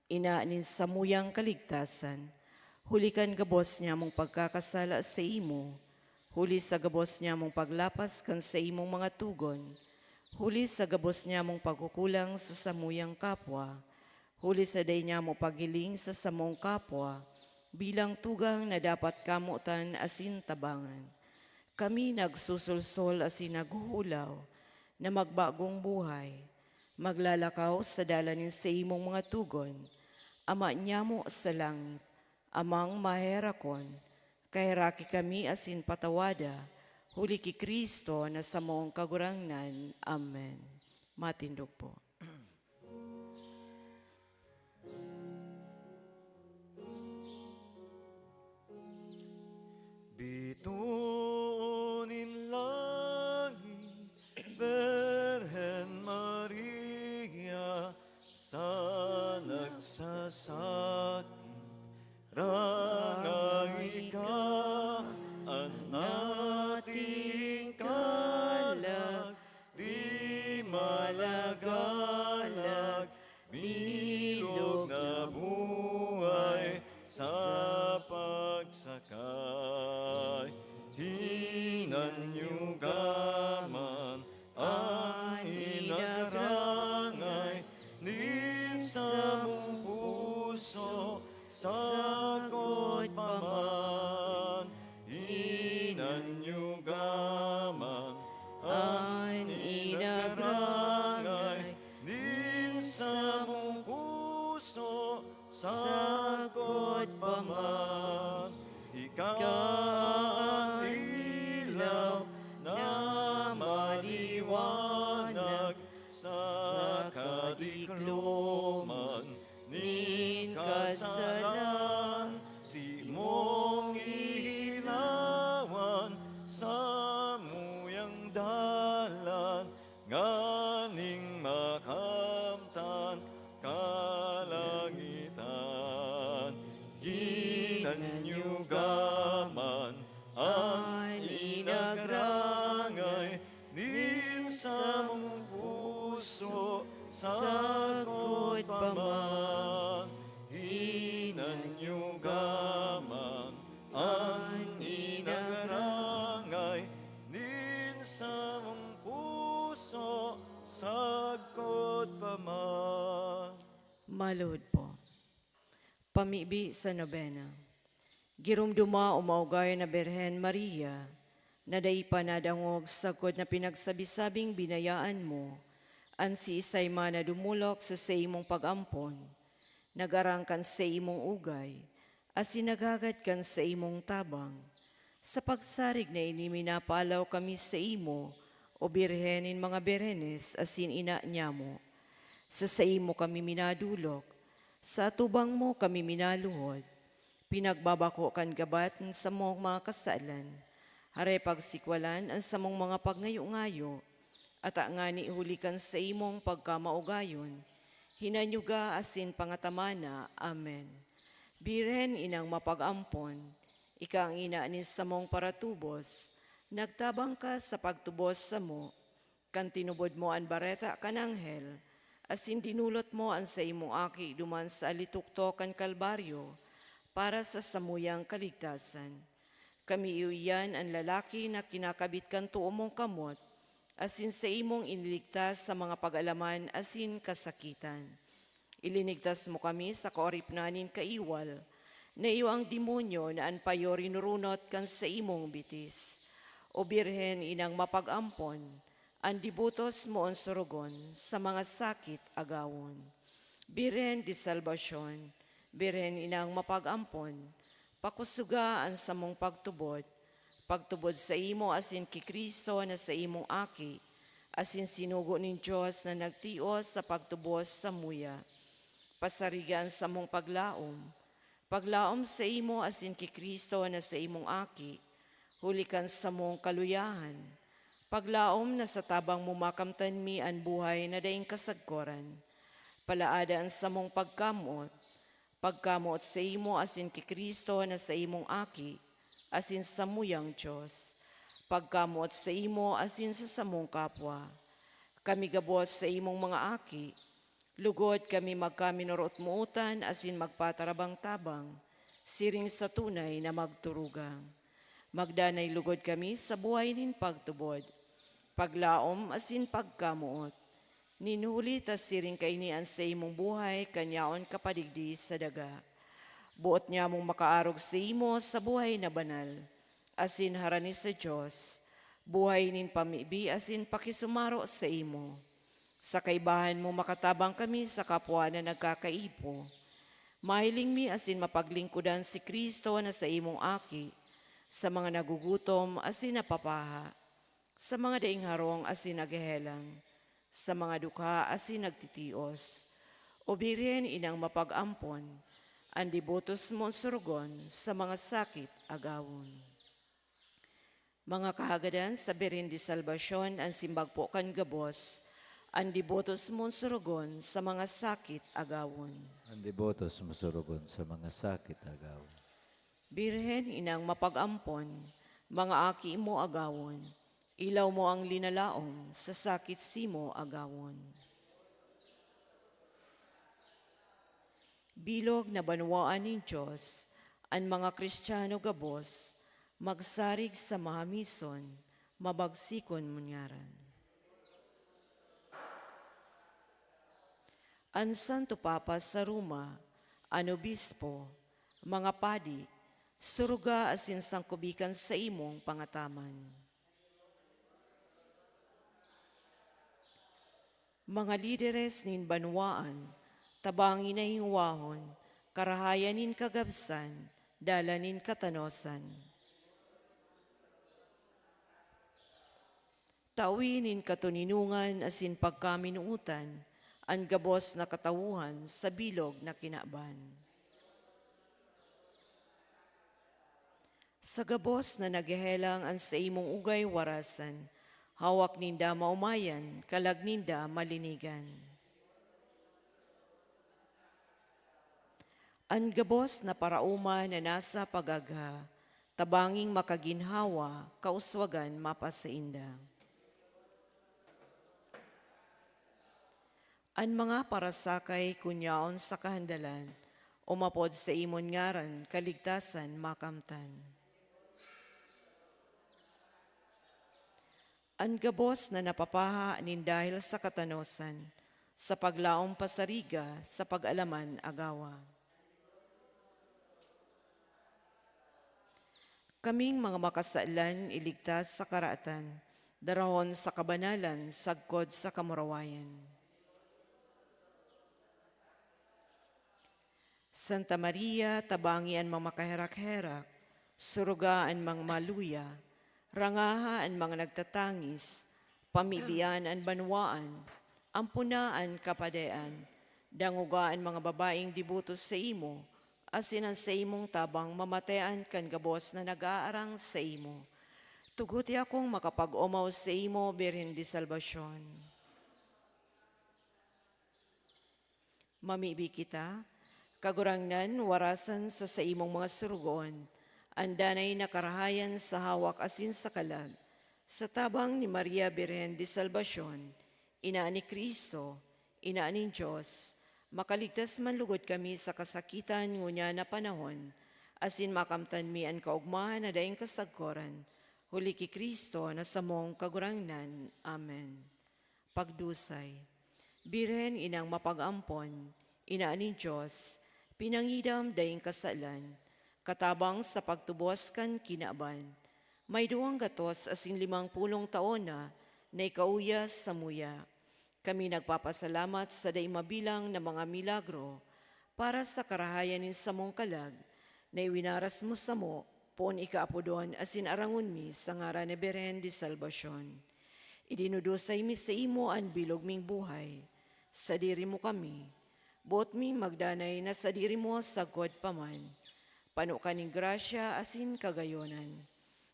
ina nin samuyang kaligtasan, huli kan gabos nyamong pagkakasala saimo, huli sa gabos nyamong paglapas kan saimong mga togon, huli sa gabos nyamong pagkukulang sa samuyang kapwa, huli sa dai nyamo paghiling sa samong kapwa, bilang tugang na dapat kamotan asin tabangan. Kami nagsusulsol asin naghuhulaw na magbagong buhay, maglalakaw sa dalan nin saimong mga togon, Ama nyamo sa langit, Amang maherakon, kaheraki kami asin patawada, huli ki Cristo na samong Kagurangnan. Amen. Matindog po. Bitoon nin langit, Birhen Maria, sa nagsasakit, rangahi ka, an ating kalag, di malagalag, bilog na buhay sa pagsakay. Hinanyugaman an inagrangay nin samong puso, sagkod pa man. Hinanyugaman an inagrangay nin samong puso, sagkod pa man. Ika an ilaw na maliwanag sa kadikloman nin kasalan, simong ihilawan samuyang dalan, nganing makamtan kalangitan. Hinanyugaman an inagrangay nin samong puso, sagkod pa man. Hinanyugaman an inagrangay nin samong puso, sagkod pa man. Maluhod po. Pamibi sa nobena. Giromdoma, o maugay na Birhen Maria, na dai pa nadangog sagkod na pinagsabi-sabing binayaan mo an siisay man na dumolok sa saimong pag-ampon, nagarang kan saimong ugay, asin naghagad kan saimong tabang. Sa pagsarig na ini, minapalaw kami saimo, o Birhen nin mga Birhenes asin Ina nyamo. Sa saimo kami minadolok, sa atubang mo kami minaluhod. Pinagbabako kan gabat an samong mga kasalan, hare pagsikwalan an samong mga pagngayo-ngayo, ata ngani huli kan saimong pagkamaugayon, hinanyuga asin pangatamana. Amen. Birhen, Inang mapag-ampon, ika an ina nin samong paratubos, nagtabang ka sa pagtubos samo, kan tinubod mo an bareta kan anghel, asin dinulot mo an saimong aki duman sa alituktok kan Kalbaryo para sa samuyang kaligtasan. Kami iyo iyan an lalaki na kinakabit kan too mong kamot, asin saimong iniligtas sa mga pag-alaman asin kasakitan. Ilinigtas mo kami sa kaoripnan nin kaiwal, na iyo an demonyo na an payo rinurunot kan saimong bitis. O Birhen, Inang mapag-ampon, An debotos moon sorogon, sa mga sakit agawon. Birhen de Salvacion, Birhen inang mapag-ampon, pakusoga an samong pagtubod, pagtubod saimo asin ki Cristo na saimong Aki, asin sinugo nin Dios na nagtios sa pagtubos samuya. Pasariga an samong paglaom, paglaom saimo asin ki Cristo na saimong Aki, huli kan samong kaluyahan, paglaom na sa tabang mo makamtan mi an buhay na daing kasagkoran. Palaada an samong pagkamoot, pagkamoot saimo asin ki Cristo na saimong Aki, asin samuyang Dios, pagkamoot saimo asin sa samong kapwa. Kami gabos saimong mga aki, lugod kami magkaminurot-mootan asin magpatarabang-tabang, siring sa tunay na magturugang. Magdanay lugod kami sa buhay nin pagtubod, paglaom asin pagkamoot. Nin huli ta siring kaini an saimong buhay kan yaon ka pa digdi sa daga. Boot nyamong makaarog saimo sa buhay na banal, asin harani sa Dios, buhay nin pamibi asin pakisumaro saimo. Sa kaibahan mo makatabang kami sa kapwa na nagkakaipo. Mahiling mi asin mapaglingkodan si Cristo na saimong Aki, sa mga nagugutom asin napapaha, sa mga daing harong asin naghehelang, sa mga dukha asin nagtitios. O Birhen inang mapag-ampon, an debotos mo sorogon sa mga sakit agawon. Mga kahagadan, sa Birhen de Salvacion an simbag po kan gabos, an debotos mo sorogon sa mga sakit agawon. An debotos mo sorogon sa mga sakit agawon. Birhen inang mapag-ampon, mga aki mo agawon, ilaw mo ang linalaom, sa sakit simo agawon. Bilog na banwaan nin Dios, an mga Kristiyano gabos, magsarig sa mahamison, mabagsikon ngunyaran. An Santo Papa sa Roma, an obispo, mga padi, suruga asin sangkubi kan saimong pangataman. Mga lideres nin banwaan, tabangi na hingwahon, karahayan nin kagabsan, dalan nin katanosan. Tawi nin katoninongan asin pagkaminootan an gabos na katawhan sa bilog na kinaban. Sa gabos na naghehelang an saimong ugay warasan, hawak ninda maomayan, kalag ninda malinigan. An gabos na paraoma na nasa pagagha, tabanging makaginhawa, kauswagan mapasainda. An mga parasakay kun yaon sa kahandalan, umapod sa imon ngaran, kaligtasan makamtan. An gabos na napapaha nin dahil sa katanosan, sa paglaom pasariga, sa pag-alaman agawa. Kaming mga makasalan, iligtas sa karaatan, darahon sa kabanalan, sagkod sa kamurawayan. Santa Maria, tabangi an mga makaherak-herak, suruga an mga maluya, rangaha an mga nagtatangis, pamibian an banwaan, ampona an kapadean, dangoga an mga babaeng deboto saimo, asin an saimong tabang mamatean kan gabos na nag-aarang saimo. Tuguti akong makapag-omaw saimo, Birhen de Salvacion. Mamibi kita, Kagurangnan, warasan sa saimong mga surugoon an danay na karahayan sa hawak asin sa kalag, sa tabang ni Maria Birhen de Salvacion, ina ni Cristo, ina nin Dios, makaligtas man lugod kami sa kasakitan ngunyan na panahon, asin makamtan mi an kaogmahan na daing kasagkoran, huli ki Cristo na samong Kagurangnan. Amen. Pagdusay. Birhen inang mapag-ampon, ina nin Dios, pinangidam daing kasalan, katabang sa pagtubos kan kinaban. May duwang gatos asin limang pulong taon na, na ikauya samuya. Kami nagpapasalamat sa dai mabilang na mga milagro para sa karahayan nin samong kalag na iwinaras mo samo poon ikaapodon asin arangon mi sa ngaran ni Birhen de Salvacion. Idinudusay mi saimo an bilog ming buhay. Sadiri mo kami. Boot ming magdanay na sadiri mo sagkod pa man. Pano ka nin grasya asin kagayonan.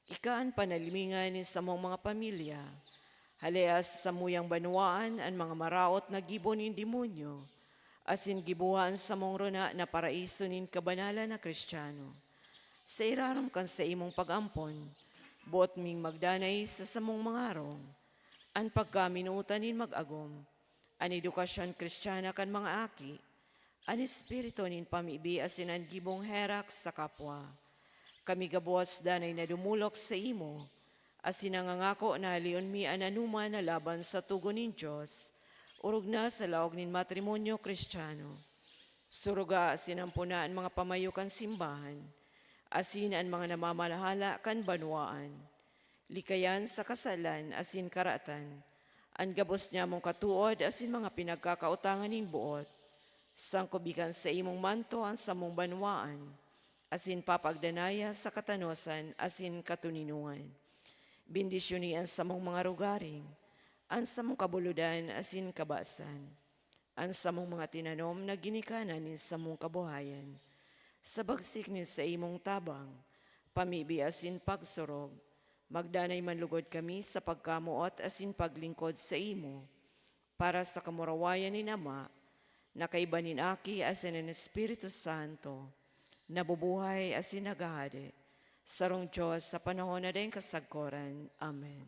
Ika an panalimingan nin samong mga pamilya. Halea sa samuyang banwaan an mga maraot na gibo nin demonyo, asin giboha an samong rona na paraiso nin kabanalan na Cristiano. Sa irarom kan saimong pag-ampon, boot ming magdanay sa samong mga harong, an pagkaminotan nin mag-agom, an edukasyon Cristiana kan mga aki, an espiritu nin pamibi asin an gibong herak sa kapwa. Kami gabos danay na dumolok saimo, asin nangangako na haleon mi an anoman na laban sa togon nin Dios, orog na sa laog nin matrimonyo Cristiano. Suruga asin ampona an mga pamayo kan simbahan, asin an mga namamahala kan banwaan. Likayan sa kasalan asin karatan an gabos nyamong katood asin mga pinagkakaotangan nin boot, sangkobi kan saimong manto an samong banwaan, asin papagdanaya sa katanosan asin katoninongan. Bendisyoni an samong mga rugaring, an samong kabulodan asin kabasan, an samong mga tinanom na ginikanan nin samong kabuhayan. Sa bagsik nin saimong tabang, pamibi asin pagsurog, magdanay man lugod kami sa pagkamoot asin paglingkod saimo, para sa kamurawayan nin Ama, na kaiba nin Aki asin nin Espiritu Santo, nabubuhay asin naghahade, sarong Dios sa panahon na daing kasagkoran. Amen.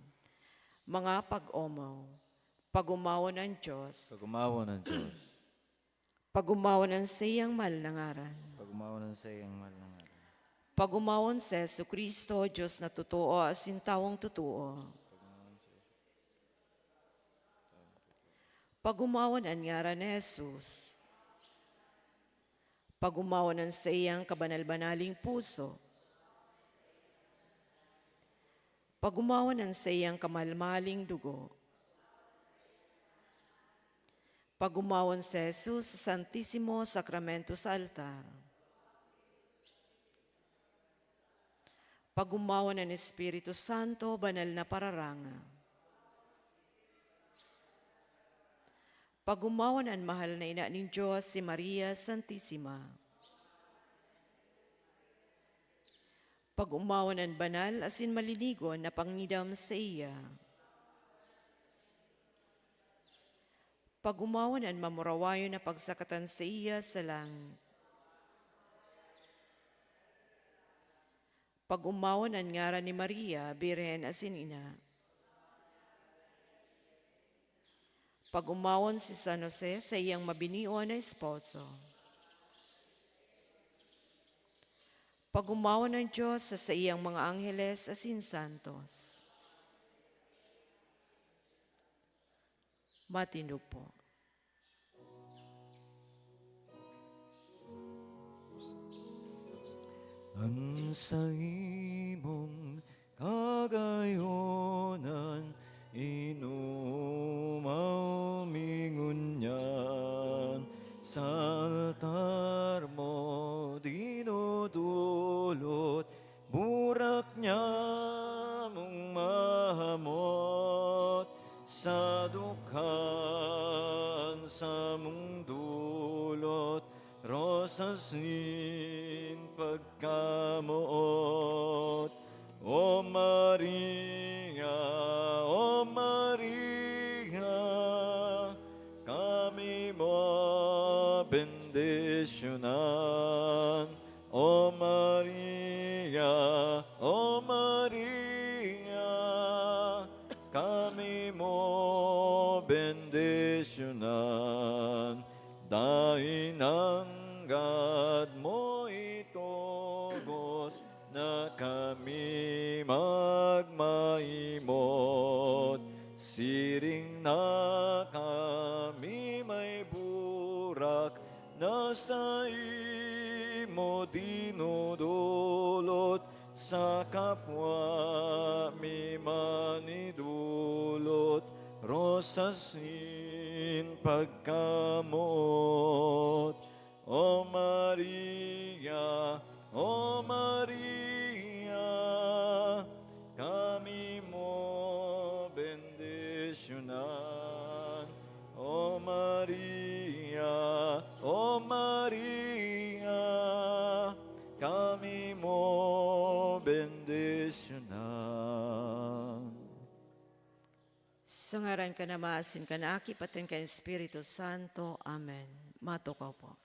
Mga pag-omaw, pag-omawon an Dios. Pag-omawon an Dios. Pag-omawon an saiyang mahal na ngaran. Pag-omawon an saiyang mahal na ngaran. Pag-omawon si Jesu-Cristo, Dios na totoo asin tawong totoo. Pag-omawon an ngaran ni Jesus. Pag-omawon an saiyang kabanal-banaling puso. Pag-omawon an saiyang kamahal-mahaling dugo. Pag-omawon si Jesus sa Santisimo Sakramento sa altar. Pag-omawon an Espiritu Santo, banal na pararanga. Pag-omawon an mahal na ina nin Dios, si Maria Santisima. Pag-omawon an banal asin malinigon na pangidam saiya. Pag-omawon an mamurawayon na pagsakatan saiya sa langit. Pag-omawon an ngaran ni Maria, Birhen asin Ina. Pag-omawon si San Jose, saiyang mabinion na esposo. Pag-omawon an Dios sa saiyang mga angheles asin santos. Matindog po. An saimong kagayonan, inomaw mi ngunyan. Sa altar mo dinudulot, burak nyamong mahamot. Sa dukhan samong dulot, rosas nin pagkamoot. O Maria, O Maria, kami mo bendisyonan. O Maria, O Maria, kami mo bendisyonan. Dai nanggad mo itugot na kami magmaimot. Siring na kami may burak na saimo dinudulot, sa kapwa mi Sa sin pagkamot, O Maria, O Maria, kami mo bendisyonan. O Maria, O Maria, kami mo bendisyonan. Sa ngaran kan Ama, asin kan Aki, pati kan Espiritu Santo. Amen. Matukaw po.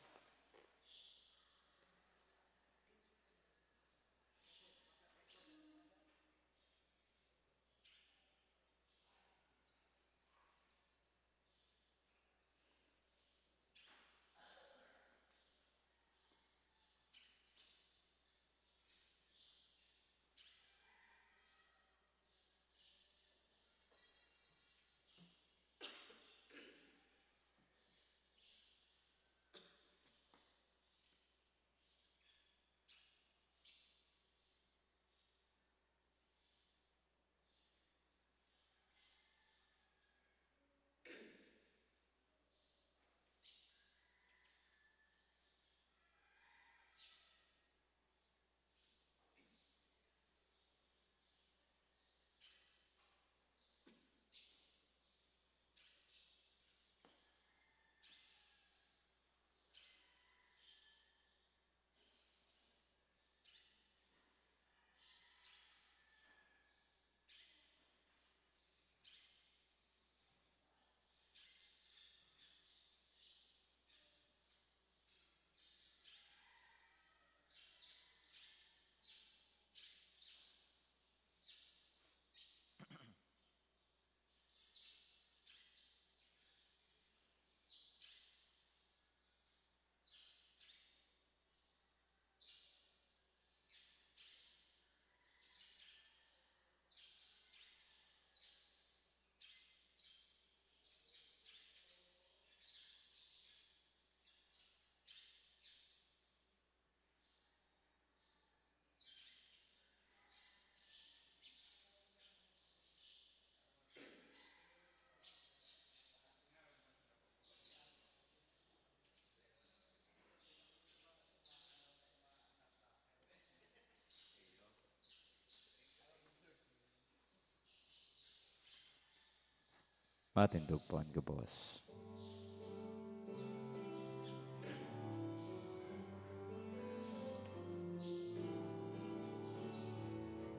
Matindog po an gabos.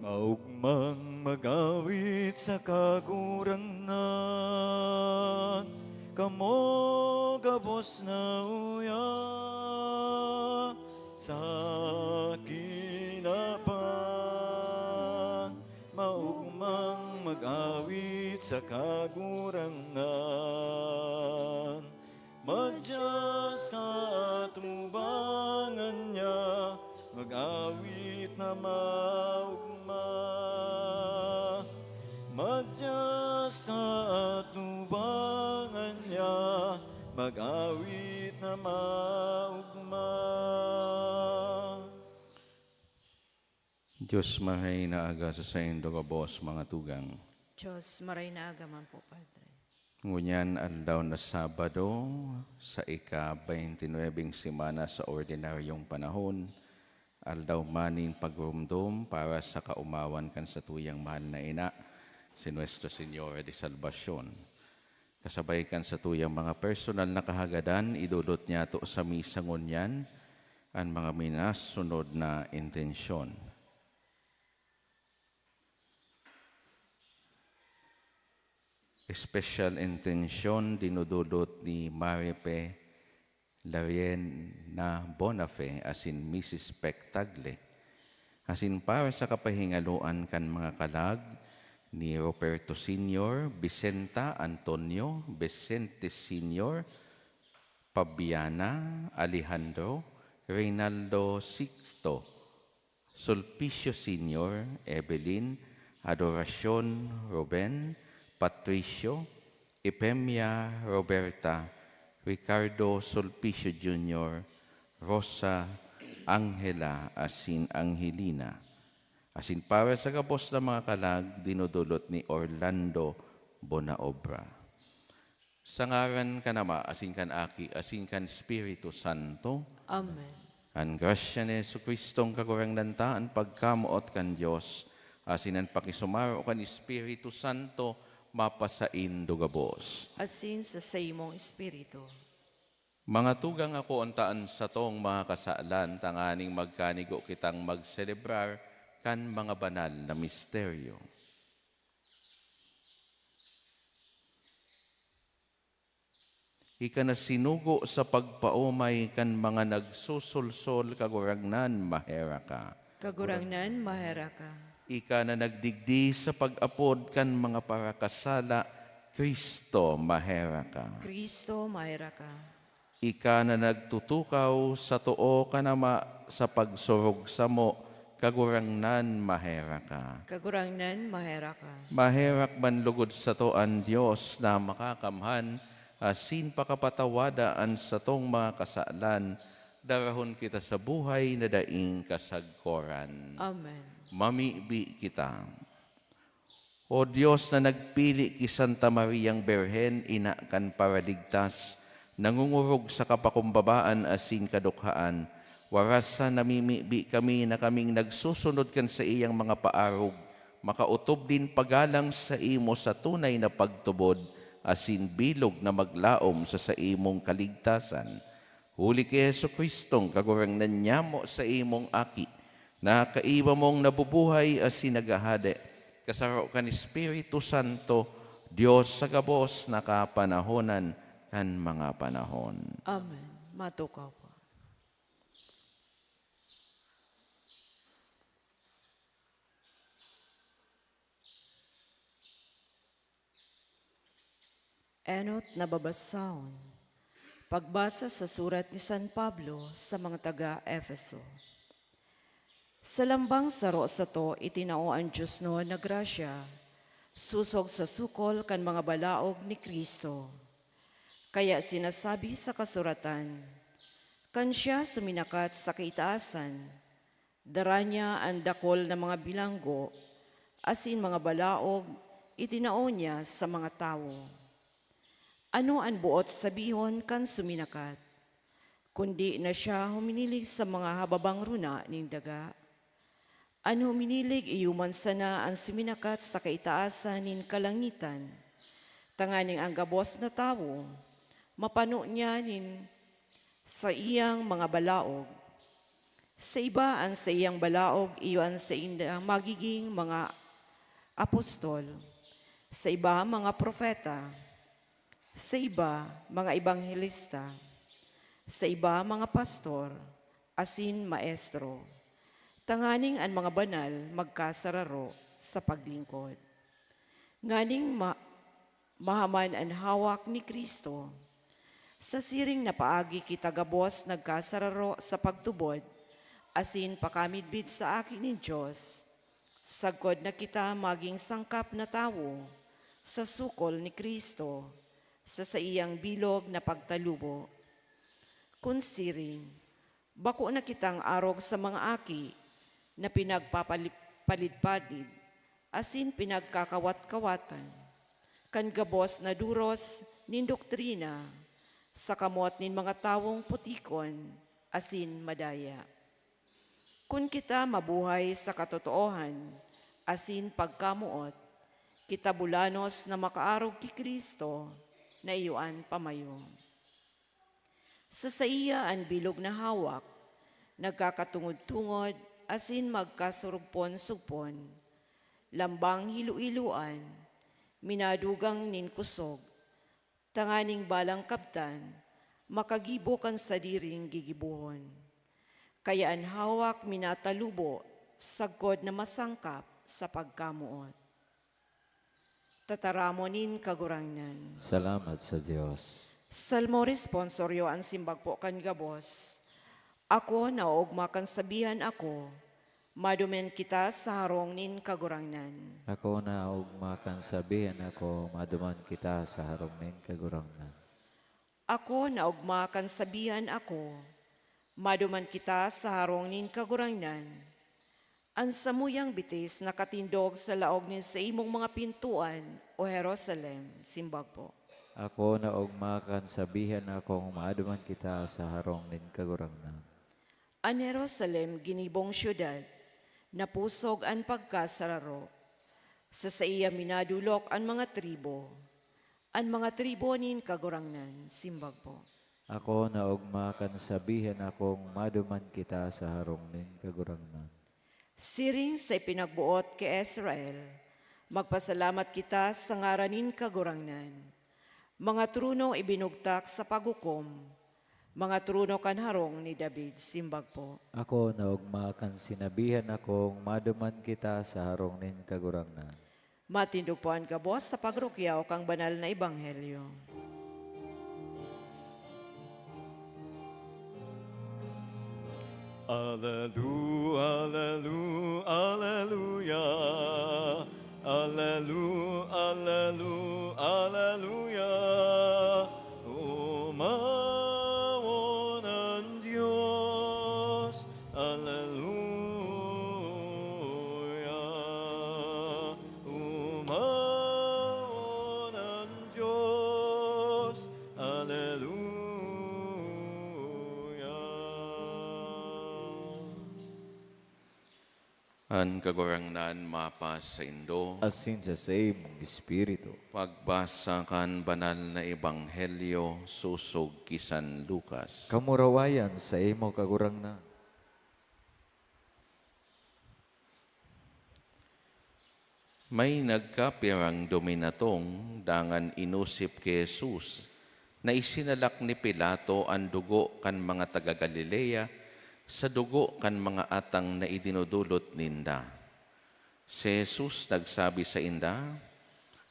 Maogmang mag-awit sa Kagurangnan, kamo gabos na uya sa kinaban. Maogmang mag-awit sa Kagurangnan, madya sa atubangan niya, mag-awit na maogma. Madya sa atubangan niya, mag-awit na maogma. Diyos, maray na aga sa saindo gabos, mga tugang. Diyos, maray na aga man po, Padre. Ngunyan, aldaw na Sabado, sa ika-twenty-nine semana sa ordinaryong panahon, aldaw man nin pagromdom para sa kaomawan kan satuyang mahal na ina, si Nuestra Señora de Salvacion. Kasabay kan satuyang mga personal na kahagadan, idodot niyato sa misa ngunyan an mga minasunod na intensyon. Espesyal intensyon dinododot ni Maripe Lariena Bonafe asin Misis Pectagle, asin para sa kapahingaloan kan mga kalag ni Roberto Senior, Vicenta Antonio, Vicente Senior, Fabiana, Alejandro, Reynaldo Sixto, Sulpicio Senior, Evelyn, Adoracion, Ruben, Patricio, Epimia, Roberta, Ricardo Sulpicio Junior, Rosa, Angela, asin Angelina. Asin para sa gabos na mga kalag, dinodolot ni Orlando Bonaobra. Sa ngaran kan Ama, asin kan Aki, asin kan Espiritu Santo. Amen. An grasya ni Jesu-Cristong Kagurangnan ta, an pagkamoot kan Dios, asin an pakisumaro kan Espiritu Santo, mapasaindo gabos. Asin sa saimong espiritu. Mga tugang, akoon ta an satong mga kasalan, tanganing magkanigo kitang magselebrar kan mga banal na misteryo. Ika na sinugo sa pagpaomay kan mga nagsusulsol, Kagurangnan, maheraka. Kagurangnan, maheraka. Ika na nagdigdi sa pag-apod kan mga parakasala, Kristo, maheraka. Kristo, maheraka. Ika na nagtutukaw sa too kan Ama sa pagsurog samo, Kagurangnan, maheraka. Kagurangnan, maheraka. Maherak man lugod sato an Dios na makakamhan, asin pakapatawada an satong mga kasalan, darahon kita sa buhay na daing kasagkoran. Amen. Mamibi kita. O Dios na nagpili ki Santa Mariang Birhen, ina kan Paraligtas, nangungurog sa kapakumbabaan asin kadukhaan, waras sa namimibi kami na kaming nagsusunod kan saiyang mga paarog, makaotob nin pagalang saimo sa tunay na pagtubod asin bilog na maglaom sa saimong kaligtasan. Huli ki Jesu-Cristong Kagurangnan nyamo, saimong Aki, na kaiba mong nabubuhay asin naghahade, kasaro kan Espiritu Santo, Dios sa gabos na kapanahonan kan mga panahon. Amen. Matukaw po. Enot na babasahon. Pagbasa sa surat ni San Pablo sa mga taga-Efeso. Sa lambang saro sato itinao an diosnon na grasya, sosog sa sukol kan mga balaog ni Cristo. Kaya sinasabi sa kasuratan, "Kan siya suminakat sa kaitaasan, dara niya an dakul na mga bilanggo asin mga balaog itinao niya sa mga tawo." Ano an boot sabihon kan suminakat? Kundi na siya huminilig sa mga hababang runa nin daga. An huminilig iyo man sana an suminakat sa kaitaasan nin kalangitan, tanganing an gabos na tawo mapano niya nin saiyang mga balaog. Sa iba, an saiyang balaog iyo an saindang magiging mga apostol, sa iba, mga propeta, sa iba, mga ebanghelista, sa iba, mga pastor asin maestro, tanganing an mga banal magkasararo sa paglingkod. Nganing ma- mahaman an hawak ni Cristo. Sa siring na paagi kita gabos nagkasararo sa pagtubod asin pakamidbid sa Aki nin Dios, sagkod na kita magin sangkap na tawo sa sukol ni Cristo, sa saiyang bilog na pagtalubo. Kun siring, bako na kitang arog sa mga aki na pinagpapalipalid-palid asin pinagkakawat-kawatan, kan gabos na doros nin doktrina, sa kamot nin mga tawong putikon asin madaya. Kun kita mabuhay sa katotoohan asin pagkamoot, kita bulanos na makaarog ki Cristo na iyo an pamayo. Sa saiya an bilog na hawak, nagkakatungod-tungod asin magkasurugpon-sugpon, lambang hilo-hiloan, minadugang nin kusog, tanganing balang kabtan, makagibo kan sadiring gigibohon. Kaya an hawak minatalubo sagkod na masangkap sa pagkamoot. Tataramon nin Kagurangnan. Salamat sa Dios. Salmo responsorio an simbag po kan gabos. Ako naoogma kan sabihan ako, maduman kita sa harong nin Kagurangnan. Ako naoogma kan sabihan ako, maduman kita sa harong nin Kagurangnan. Ako naogma kan sabihan ako, maduman kita sa harong nin Kagurangnan. An samuyang bitis nakatindog sa laog nin saimong mga pintoan, O Jerusalem, simbag po. Ako na ogma kan sabihan akong maduman kita sa harong nin Kagurangnan. An Jerusalem, ginibong syudad, napusog an pagkasararo. Sa saiya minadolok an mga tribo. An mga tribo nin Kagurangnan, simbag po. Ako na ogma kan sabihan akong maduman kita sa harong nin Kagurangnan. Siring sa ipinagboot ki Israel, magpasalamat kita sa ngaran nin Kagurangnan. Mga trono ibinugtak sa paghukom, mga trono kan harong ni David, simbag po. Ako na ogma kan sinabihan akong maduman kita sa harong nin Kagurangnan. Matindog po an gabos sa pagrukyaw kan banal na ebanghelyo. Alelu, alelu, aleluya. Alelu, alelu, aleluya. Omawon an Dios. Aleluya. Omawon an Dios. Aleluya. An Kagurangnan mapasaindo. Asin sa saimong espiritu. Pagbasa kan Banal na Ebanghelyo sosog ki San Lucas. Kamurawayan saimo, Kagurangnan. May nagkapirang duminatong dangan inosip ki Jesus na isinalak ni Pilato an dugo kan mga taga Galilea sa dugo kan mga atang na idinodolot ninda. Si Jesus nagsabi sainda,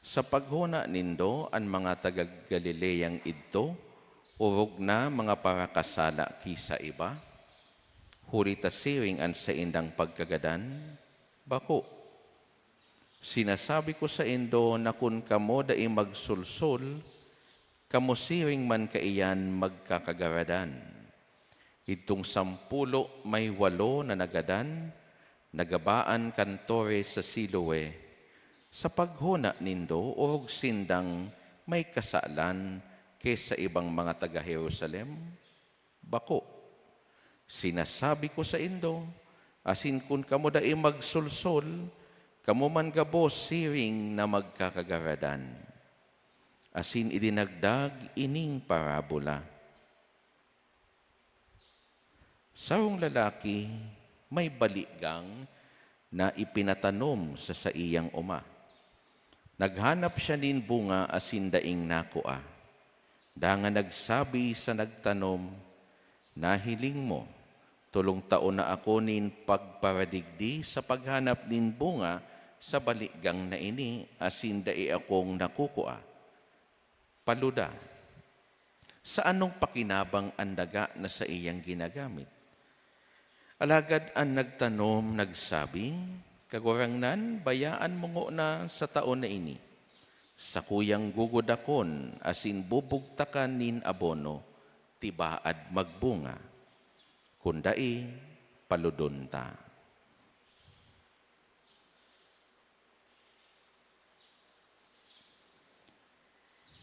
"Sa paghona nindo an mga taga Galileang idto, orog na mga parakasala ki sa iba, huli ta siring an saindang pagkagadan? Bako! Sinasabi ko saindo na kun kamo dai magsolsol, kamo siring man kaiyan magkakagaradan. Idtong sampulo may walo na nagadan, nagabaan kan tore sa Siloe. Sa paghona nindo, orog sindang may kasalan ki sa ibang mga taga Jerusalem? Bako! Sinasabi ko saindo, asin kun kamo dai magsolsol, kamo man gabos siring na magkakagaradan." Asin idinagdag ining parabola, "Sarong lalaki may baligang na ipinatanom sa saiyang oma. Naghanap siya nin bunga asin daing nakua. Dangan nagsabi sa nagtanom, 'Nahiling mo, tolong taon na ako nin pagparadigdi sa paghanap nin bunga sa baligang na ini asin dai akong nakukua. Paluda, sa anong pakinabang an daga na saiyang ginagamit?' Alagad an nagtanom nagsabi, 'Kagurangnan, bayaan mo ngona sa taon na ini. Sakuyang gugudakon asin bubugtakan nin abono, tibaad magbunga. Kun dai, paludon ta.'"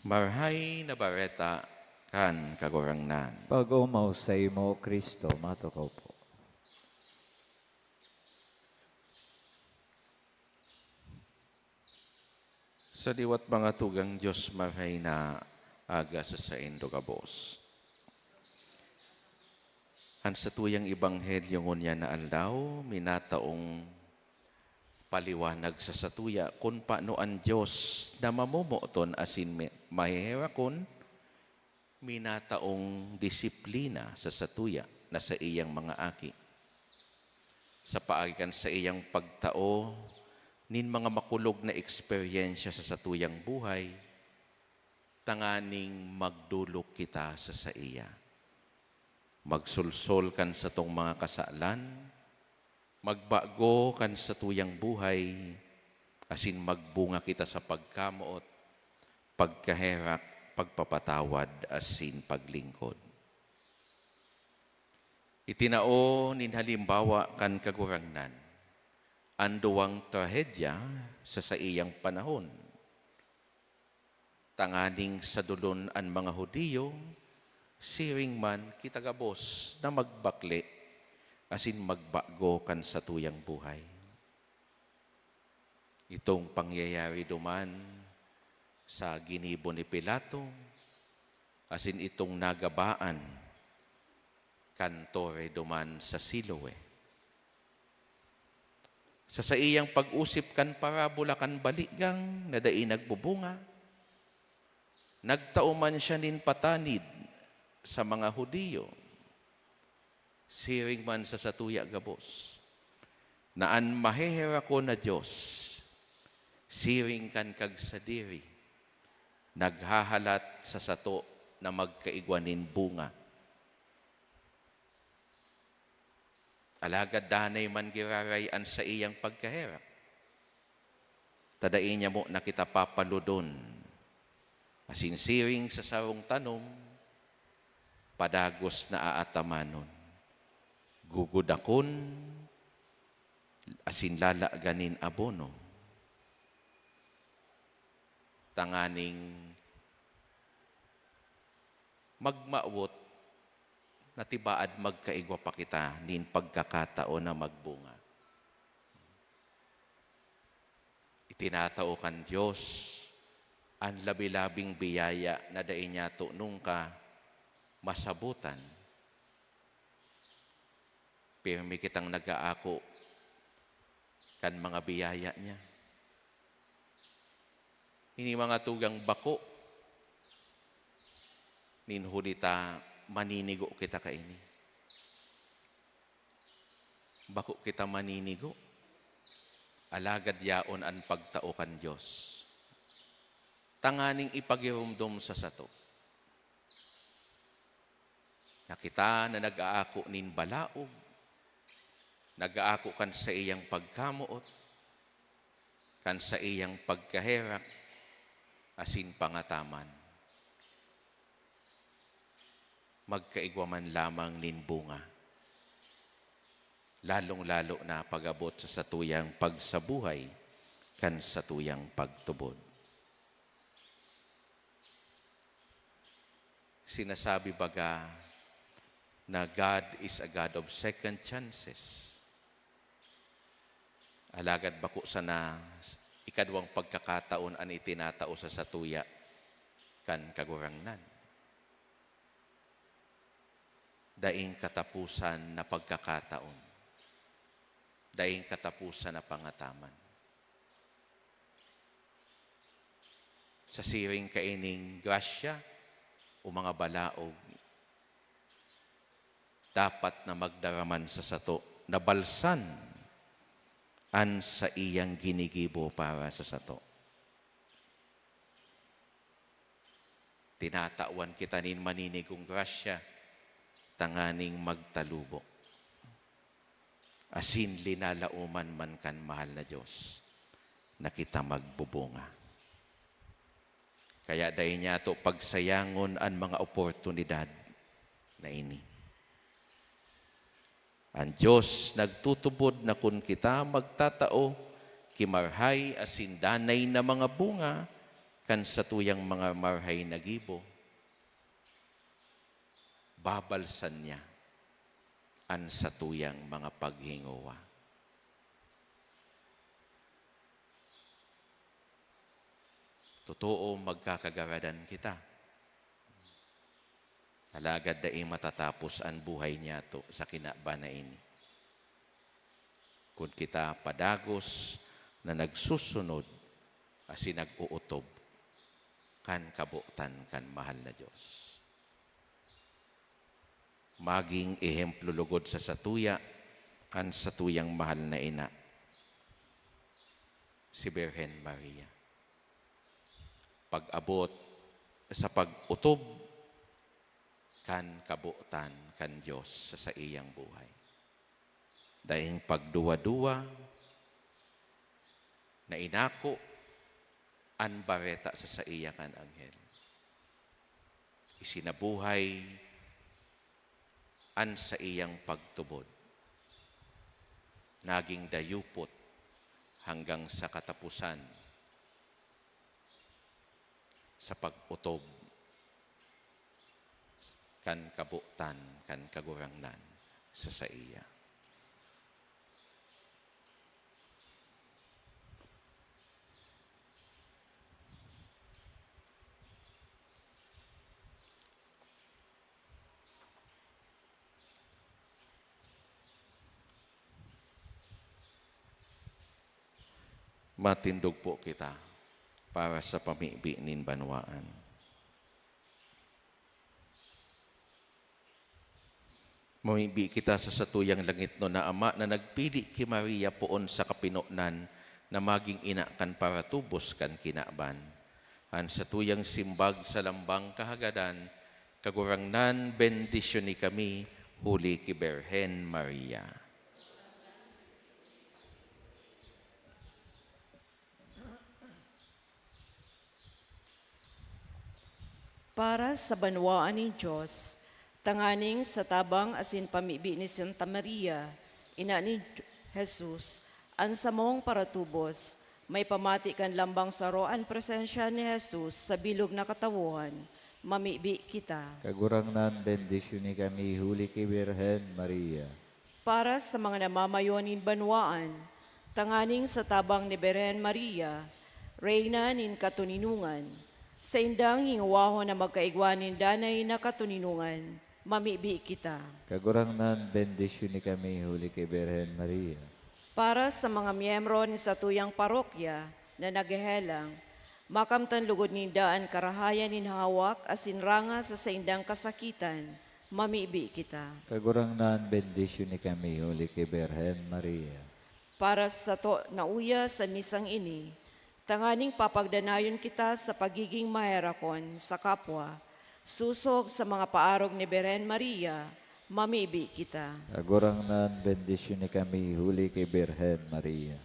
Marahay na Bareta kan Kagurangnan. Pag-omaw saimo, Cristo, matukaw po. Sa liwat mga tugang Dios, marahay na aga sa saindo gabos. An satuyang ebanghelyo ngunyan na aldaw, minataong paliwanag sa satuya kun paano an Dios na mamomoton asin mi-, maheherakon, minataong disiplina sa satuya na saiyang mga aki. Sa paagi kan saiyang pagtao nin mga makulog na eksperyensya sa satuyang buhay, tanganing magdolok kita sa saiya. Magsolsol kan satong mga kasalan, magbago kan satuyang buhay, asin magbunga kita sa pagkamoot, pagkaherak, pagpapatawad, asin paglingkod. Itinao nin halimbawa kan Kagurangnan an duwang trahedya sa saiyang panahon. tanganing sadolon an mga Judio, siring man kita gabos na magbakle asin magbago kan satuyang buhay. Itong pangyayari duman sa ginibo ni Pilato, asin itong nagabaan kan tore duman sa Siloe. Sa saiyang pag-osip kan parabola kan baligang na dai nagbubunga, nagtao man siya nin patanid sa mga Judio, siring man sa satuya gabos, na an maheherakon na Dios, siring kan kagsadiri, naghahalat sa sato na magkaigwa nin bunga. Alagad danay man giraray an saiyang pagkaherak, ta dai niya mo na kita papalodon, asin siring sa sarong tanom, padagos na aatamanon, gugudakon, asin lalagan nin abono, tanganing magmawot na tibaad magkaigwa pa kita nin pagkakataon na magbunga. Itinatao kan Dios an labi-labing biyaya na dai niyato nungka masabotan. Pirmi kitang nag-aako kan mga biyaya niya. Ini mga tugang bako, nin huli ta maninigo kita kaini. Bako kita maninigo, alagad yaon an pagtao kan Dios, tanganing ipagiromdom sa sato na kita na nag-aako nin balaog, nag-aako kan saiyang pagkamoot, kan saiyang pagkaherak asin pangataman, magkaigwa man lamang nin bunga, lalong-lalo na pag-abot sa satuyang pagsabuhay kan satuyang pagtubod. Sinasabi baga na God is a God of second chances. Alagad bako sana ikadwang pagkakataon an itinatao sa satuya kan Kagurangnan. Daing katapusan na pagkakataon, daing katapusan na pangataman. Sa siring kaining grasya o mga balaog, dapat na magdaraman sa sato na balsan an saiyang ginigibo para sa sato. Tinatawan kita nin maninigong grasya tanganing magtalubok, asin linalaoman man kan mahal na Dios na kita magbubunga. Kaya dai niyato pagsayangon an mga oportunidad na ini. An Dios nagtutubod na kun kita magtatao ki marhay asin danay na mga bunga kan satuyang mga marhay na gibo, babalsan niya an satuyang mga paghingowa. Totoo, magkakagaradan kita. Alagad dai matatapos an buhay niyato sa kinaban na ini, kun kita padagos na nagsusunod asin nag-ootob kan kabotan kan mahal na Dios. Maging ehemplo lugod sa satuya an satuyang mahal na ina, si Birhen Maria. Pag-abot sa pag-otob kan kabotan kan Dios sa saiyang buhay. Daing pagduwa-duwa na inako an bareta sa saiya kan anghel. Isinabuhay an saiyang pagtubod. Naging dayupot hanggang sa kataposan. sa pag-otob kan kabotan kan Kagurangnan sa saiya. Matindog po kita para sa pamibi nin banwaan. Mamibi kita sa satuyang langitnon na Ama na nagpili ki Maria poon sa kapinonan na magin ina kan paratubos kan kinaban. An satuyang simbag sa lambang kahagadan, Kagurangnan, bendisyoni kami huli ki Birhen Maria. Para sa banwaan nin Dios, tanganing sa tabang asin pamibi ni Santa Maria, ina ni Jesus, an samong paratubos, maipamati kan lambang saro an presensya ni Jesus sa bilog na katawohan, mamibi kita. Kagurangnan, bendisyoni kami huli ki Birhen Maria. Para sa mga namamayo nin banwaan, tanganing sa tabang ni Birhen Maria, Reyna nin katoninongan, saindang hingowahon na magkaigwa nin danay na katoninongan, mamibi kita. Kagurangnan, bendisyoni kami huli ki Birhen Maria. Para sa mga miyembro nin satuyang parokya na naghehelang, makamtan lugod ninda an karahayan nin hawak asin ranga sa saindang kasakitan, mamibi kita. Kagurangnan, bendisyoni kami huli ki Birhen Maria. Para sa sato na uya sa misang ini, tanganing papagdanayon kita sa pagiging maherakon sa kapwa, sosog sa mga paarog ni Birhen Maria, mamibi kita. Kagurangnan, bendisyoni kami huli ki Birhen Maria.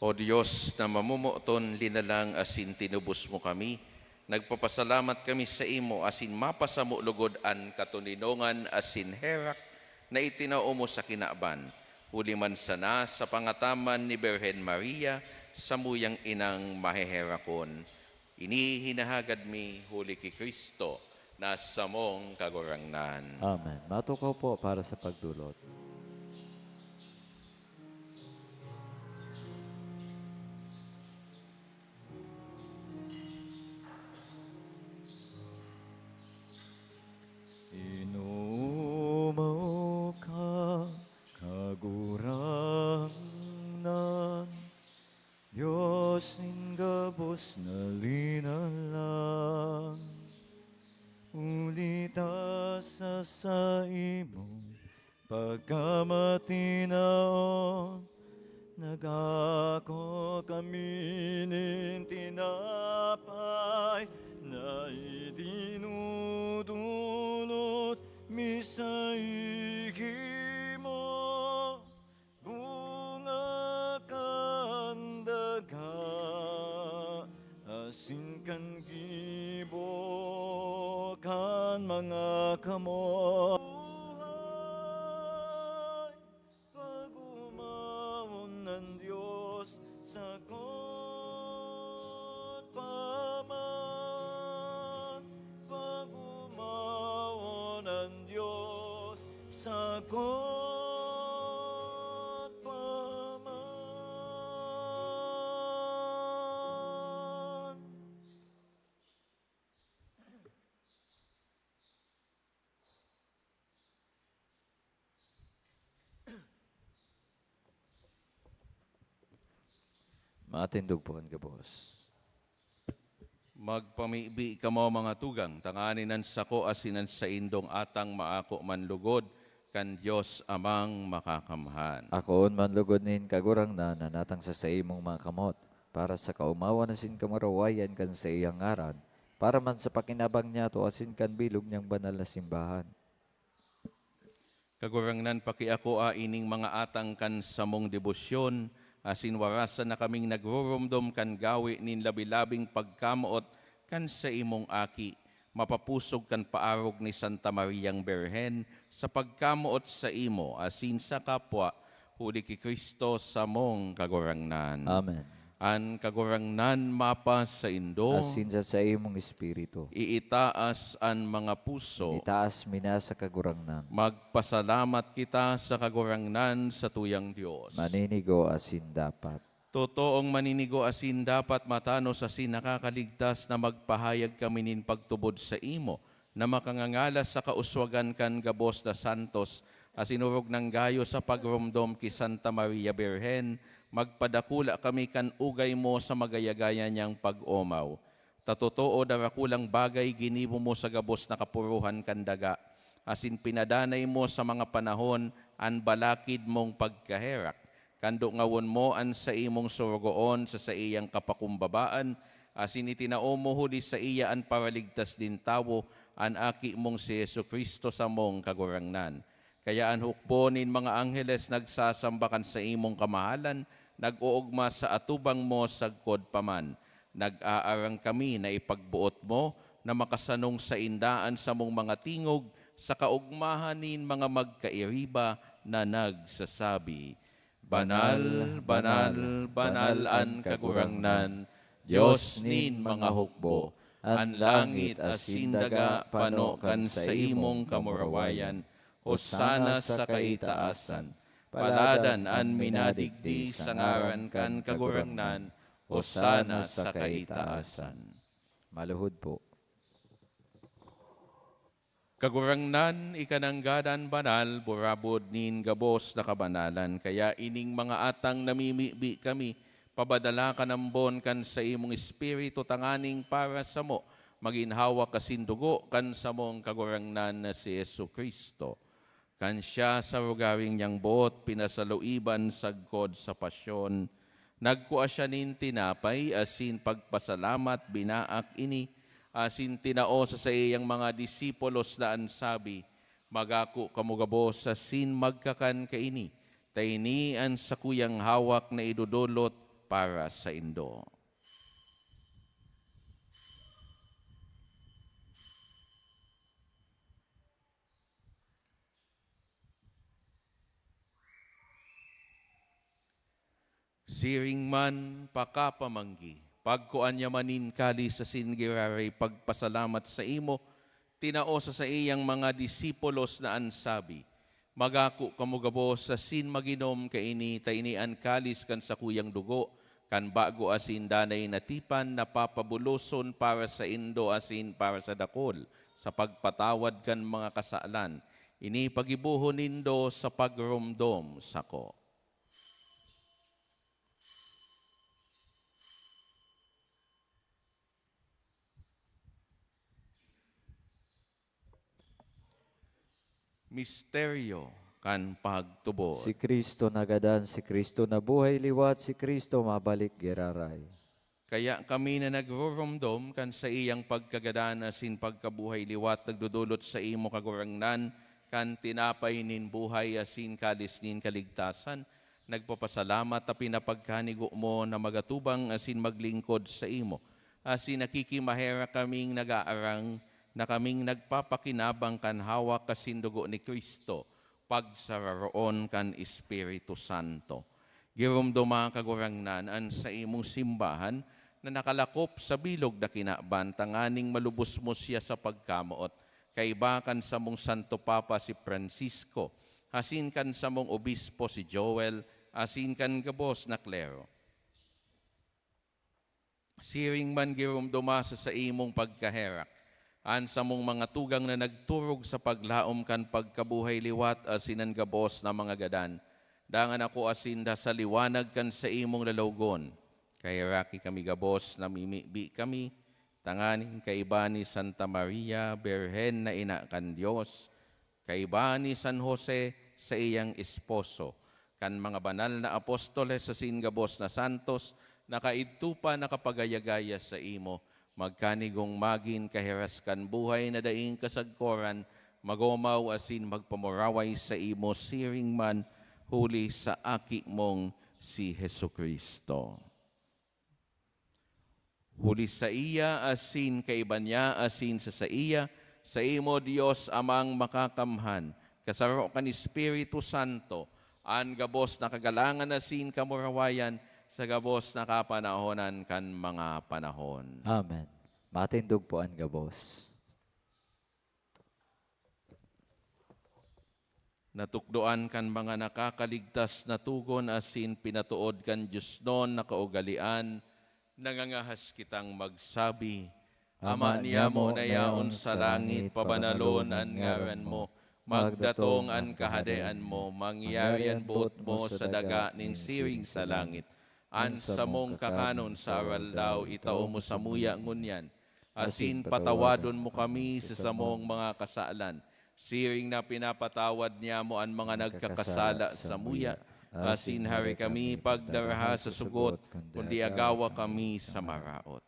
O Dios na mamomoton, linalang asin tinubos mo kami, nagpapasalamat kami saimo asin mapasamo logod an katoninongan asin herak na itinao mo sa kinaban, huli man sana sa pangataman ni Birhen Maria, samuyang inang maheherakon. Ini hinahagad mi huli ki Cristo na samong Kagurangnan. Amen. Matukaw po para sa pagdulot. Inumao ka, Kagurangnan, Dios nin gabos na linalang, huli ta sa saimong pagkamatinaon, nag-ako kami nin tinapay na idinudulot mi saimo. Bunga kan daga asin kan gibo kan mga kamot. Buhay, pag-omawon an Dios, sakot pa man. Pag-omawon an Dios, sakot pa man. Matindog po an gabos. Magpamibi kamo, mga tugang, tanganing an sako asin an saindong atang maako man lugod kan Dios Amang Makakamhan. Akoon man lugod nin Kagurangnan an atang sa saimong mga kamot, para sa kaomawan asin kamurawayan kan saiyang ngaran, para man sa pakinabang niyato asin kan bilog niyang banal na simbahan. Kagurangnan, pakiakoa ining mga atang kan samong debosyon, asin warasan na kaming nagruromdom kan gawe nin labi-labing pagkamoot kan saimong Aki, mapapusog kan paarog ni Santa Mariang Birhen sa pagkamoot saimo asin sa kapwa, huli ki Cristo samong Kagurangnan. Amen. An Kagurangnan mapasaindo. Asin sa saimong espiritu. Iitaas an mga puso. Itaas mi na sa Kagurangnan. Magpasalamat kita sa Kagurangnan, satuyang Dios. Maninigo asin dapat. Totoong maninigo asin dapat, matanos asin nakakaligtas na magpahayag kami nin pagtubod saimo, na makangangalas sa kauswagan kan gabos na santos, asin orog nang gayo sa pagromdom ki Santa Maria Birhen, magpadakula kami kan ugay mo sa magayagaya niyang pag-omaw. Ta totoo, darakulang bagay ginibo mo sa gabos na kapuruhan kan daga, asin pinadanay mo sa mga panahon an balakid mong pagkaherak. Kan dungawon mo an saimong Sorogoon sa saiyang kapakumbabaan, asin itinao mo huli saiya an paraligtas nin tawo, an Aki mong si Jesu-Cristo, samong Kagurangnan. Kaya an hukbo nin mga angheles nagsasamba kan saimong kamahalan, nag-oogma sa atubang mo sagkod pa man. Nag-aarang kami na ipagboot mo na makasanong sainda an samong mga tingog sa kaogmahan nin mga magkairiba na nagsasabi, "Banal, banal, banal an Kagurangnan, Dios nin mga hukbo. An langit asin daga pano kan saimong kamurawayan. Hosana sa kaitaasan. Paladan an minadigdi sa ngaran kan Kagurangnan. Hosana sa kaitaasan." Maluhod po. Kagurangnan, ika nanggad an banal, burabod nin gabos na kabanalan. Kaya ining mga atang namimibi kami, pabadala ka nambon kan saimong Espiritu tanganing para samo, magin hawak asin dugo kan samong Kagurangnan na si Jesu-Cristo. Kan siya sa rogaring niyang boot pinasaluiban sagkod sa pasyon, nagkua siya nin tinapay asin pagpasalamat, binaak ini, asin tinao sa saiyang mga disipulos na an sabi, "Magako kamo gabos asin magkakan kaini, ta ini an sakuyang hawak na idodolot para saindo." Siring man pakapamanggi, pagkua niya man nin kalis asin giraray pagpasalamat saimo, tinao sa saiyang mga disipulos na an sabi, "Magako kamo gabos asin mag-inom kaini, ta ini an kalis kan sakuyang dugo, kan bago asin danay na tipan na papabuloson para saindo asin para sa dakul, sa pagpatawad kan mga kasalan. Ini pagibohon nindo sa pagromdom sako." Misteryo kan pagtubod. Si Cristo nagadan, si Cristo nabuhay liwat, si Cristo mabalik giraray. Kaya kami na nagruromdom kan saiyang pagkagadan asin pagkabuhay liwat, nagdodolot saimo, Kagurangnan, kan tinapay nin buhay asin kalis nin kaligtasan, nagpapasalamat ta pinapagkanigo mo na magatubang asin maglingkod saimo, asin nakikimaherak kaming nag-aarang na kaming nagpapakinabang kan hawak asin dugo ni Cristo, pagsararoon kan Espiritu Santo. Giromdoma, Kagurangnan, an saimong simbahan na nakalakop sa bilog na kinaban, tanganing malubos mo siya sa pagkamoot, kaiba kan samong Santo Papa si Francisco, asin kan samong obispo si Joel, asin kan gabos na klero. Siring man giromdoma sa saimong pagkaherak an samong mga tugang na nagturog sa paglaom kan pagkabuhay liwat asin an gabos na mga gadan. Dangan ako asin da sa liwanag kan saimong lalawogon. Kaheraki kami gabos, namimibi kami, tanganing kaiba ni Santa Maria, Birhen na ina kan Dios, kaiba ni San Jose, saiyang esposo, kan mga banal na apostoles asin gabos na santos, na kaidto pa nakapagaya-gaya saimo, magkanigong magin kahiras kan buhay na daing kasagkoran, magomaw asin magpamuraway saimo siring man huli sa Aki mong si Jesu-Cristo. Huli saiya asin kaiba niya asin sa saiya, saimo, Dios Amang Makakamhan, kasaro kan Espiritu Santo, an gabos na kagalangan asin kamurawayan, sa gabos na kapanahonan kan mga panahon. Amen. Matindog po an gabos. Natukdoan kan mga nakakaligtas na togon asin pinatood kan diosnon na kaugalean, nangangahas kitang magsabi, Ama niyamo na yaon sa langit, pabanalon an ngaran mo. Magdatong an kahadean mo, mangyari an boot mo sa daga nin siring sa langit. An samong kakanon sa aroaldaw, itao mo samuya ngunyan, asin patawadon mo kami sa samong mga kasalan, siring na pinapatawad niamo an mga nagkakasala samuya. Asin hari kami pagdaraha sa sugot, kundi agawa kami sa maraot.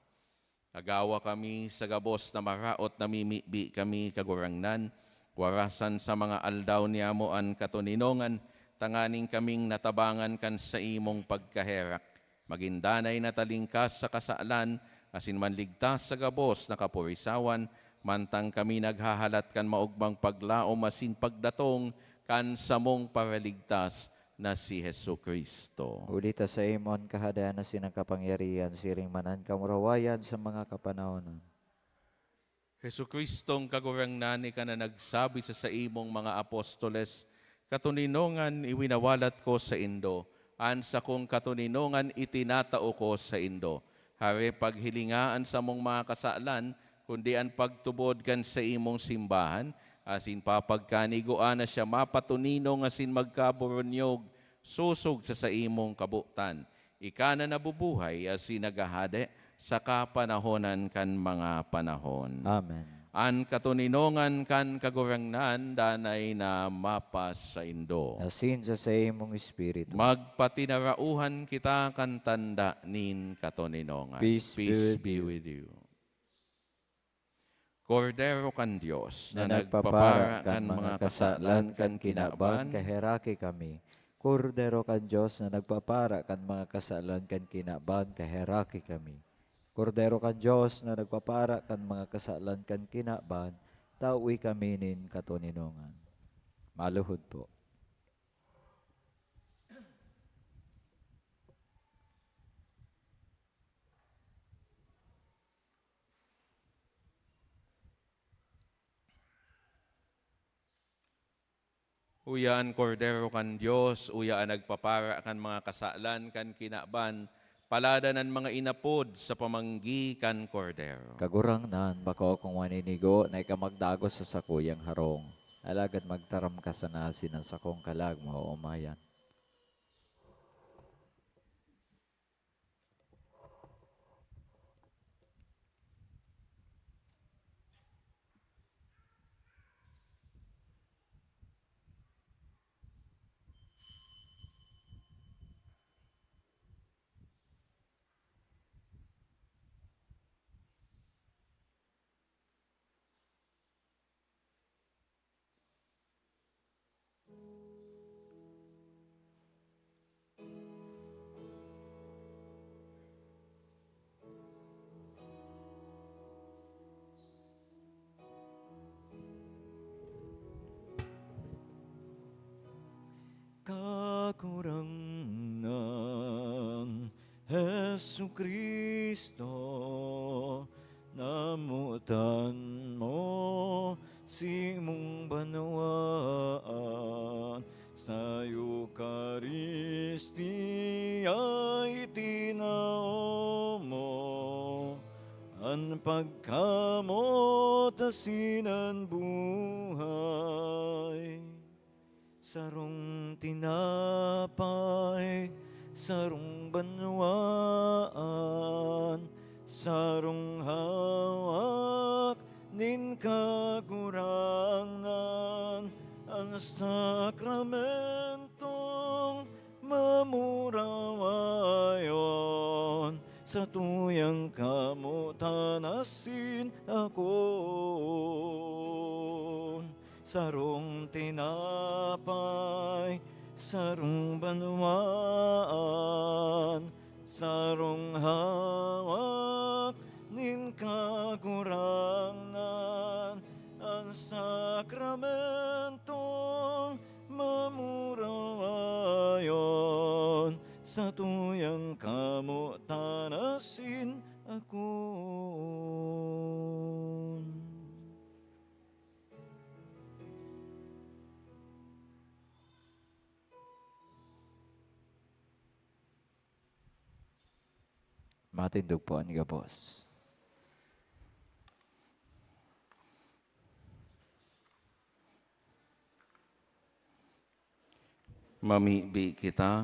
Agawa kami sa gabos na maraot, namimibi kami, Kagurangnan, warasan sa mga aldaw niamo an katoninongan, tanganing kaming natabangan kan saimong pagkaherak, magin danay na talingkas sa kasalan, asin manligtas sa gabos na kapurisawan, mantang kami naghahalat kan maogmang paglaom asin pagdatong kan samong Paraligtas na si Jesu-Cristo. Huli ta saimo an kahadean asin an kapangyarihan, siring man an kamurawayan sa mga kapanahonan. Jesu-Cristong Kagurangnan, ika na nagsabi sa saimong mga apostoles, "Katoninongan iwinawalat ko saindo, an sakong katoninongan itinatao ko saindo." Hari, paghilinga an samong mga kasalan, kundi an pagtubod kan saimong simbahan, asin papagkanigoan na siya mapatoninong asin magkaburunyog sosog sa saimong kabotan. Ika na nabubuhay asin naghahade sa kapanahonan kan mga panahon. Amen. An katoninongan kan Kagurangnan danay na mapasaindo. Asin sa saimong espiritu. Magpatinarauhan kita kan tanda nin katoninongan. Peace be with you. Kordero kan Dios na nagpapara kan mga kasalan kan kinaban, kaheraki kami. Kordero kan Dios na nagpapara kan mga kasalan kan kinaban, kaheraki kami. Kordero kan Dios na nagpapara kan mga kasalan kan kinaban, tawi kami nin katoninongan. Maluhod po. Uya an Kordero kan Dios, uya an nagpapara kan mga kasalan kan kinaban, paladan an mga inapod sa pamanggi kan Kordero. Kagurangnan, bako akong maninigo na ika magdagos sa sakuyang harong, alagad magtaram ka sana asin an sakong kalag maoomayan. Kagurangnan Jesu-Cristo, namotan mo simong banwaan, sa Eukaristia itinao mo an pagkamoot asin an buhay. Sarong tinapay, sarong banwaan, sarong hawak nin Kagurangnan, an sakramentong mamurawayon, satuyang kamotan asin akoon. Sarong tinapay, sarong banwaan, sarong hawak nin Kagurangnan, an sakramentong mamurawayon, satuyang kamotan asin akon. Matindog po an gabos. Mamibi kita.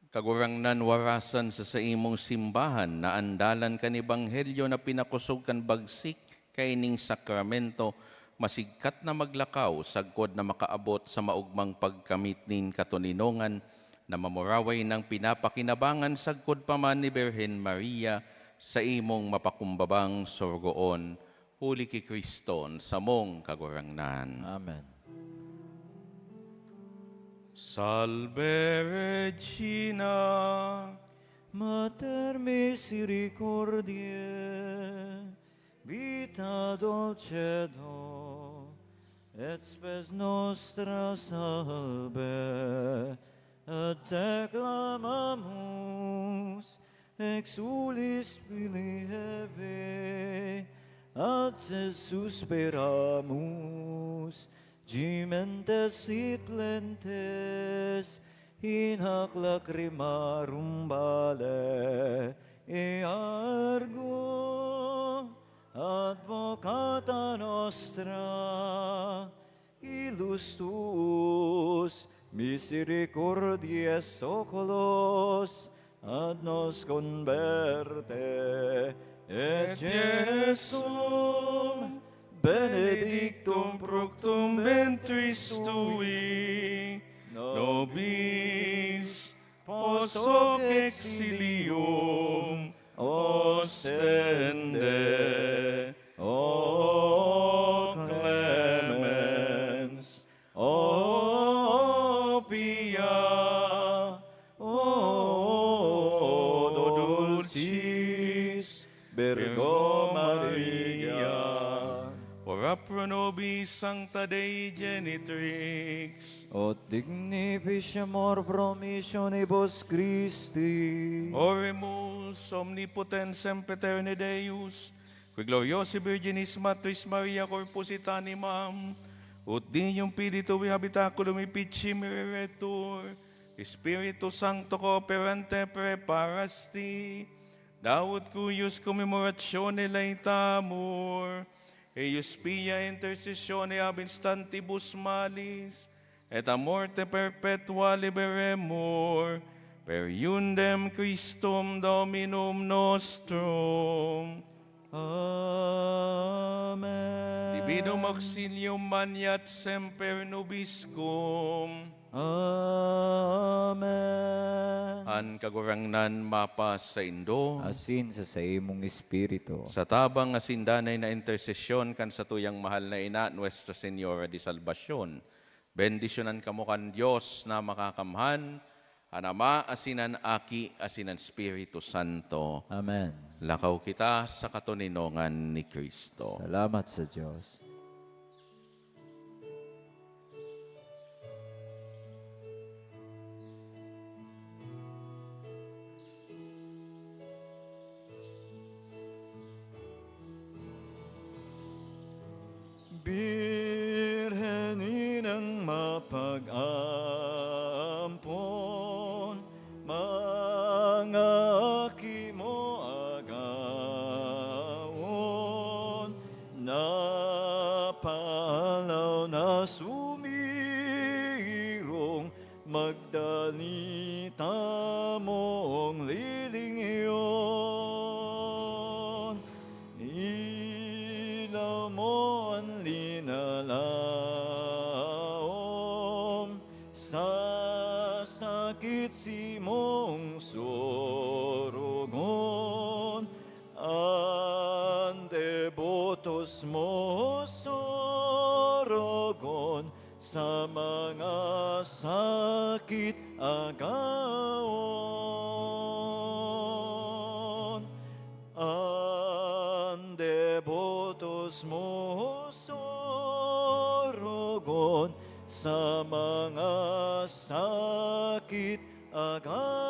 Kagurangnan, warasan sa saimong simbahan na an dalan kan ebanghelyo na pinakosog kan bagsik kaining sakramento, masigkat na maglakaw sagkod na makaabot sa maogmang pagkamit nin katoninongan na mamuraway nang pinapakinabangan sagkod pa man ni Birhen Maria, saimong mapakumbabang sorogoon, huli ki Cristo an samong Kagurangnan. Amen. Salve Regina, Mater misericordiae, vita dulcedo, et spes nostra salve, a te clamamus, exulis filii Hevae, a te suspiramus, gementes et plentes, in hac lacrimarum valle eargo. Advocata nostra, ilus tuus, misericordiae oculos, ad nos converte, et Jesum benedictum fructum ventris tui, nobis post hoc exilium ostende. O clemens, o pia, o dulcis Virgo Maria. Ora pro nobis, Sancta Dei Genitrix. Ut dignificiamur promissionibus Christi. Oremus. Omnipotens, sempiterne Deus, qui gloriosae Virginis Matris Maria corpus et animam, ut Deum Filii Tui habitaculum efficiem reretur, Spiritu Sancto cooperante praeparasti, Davit cuius commemoratione laetamur, eius pia intercessione ab instantibus malis, et a morte perpetua liberemur, per eundem Christum Dominum nostrum. Amen. Divinum auxilium maneat semper nobiscum. Amen. An Kagurangnan mapasaindo. Asin sa saimong espiritu. Sa tabang asin danay na intersesyon kan satuyang mahal na Ina, Nuestra Señora de Salvacion, bendisyonan kamo kan Dios na Makakamhan, an Ama, asin an Aki, asin an Espiritu Santo. Amen. Lakaw kita sa katoninongan ni Cristo. Salamat sa Dios. Birhen Inang mapag-ampon, mga aki mo agawon, napalaw na sumirong, magdali tamong lilingyon. Ilaw mo an linalaom sa sakit, simong sorogon an debotos mo, sorogon sa mga sakit agawon. An debotos mo, sorogon sa mga sakit, aga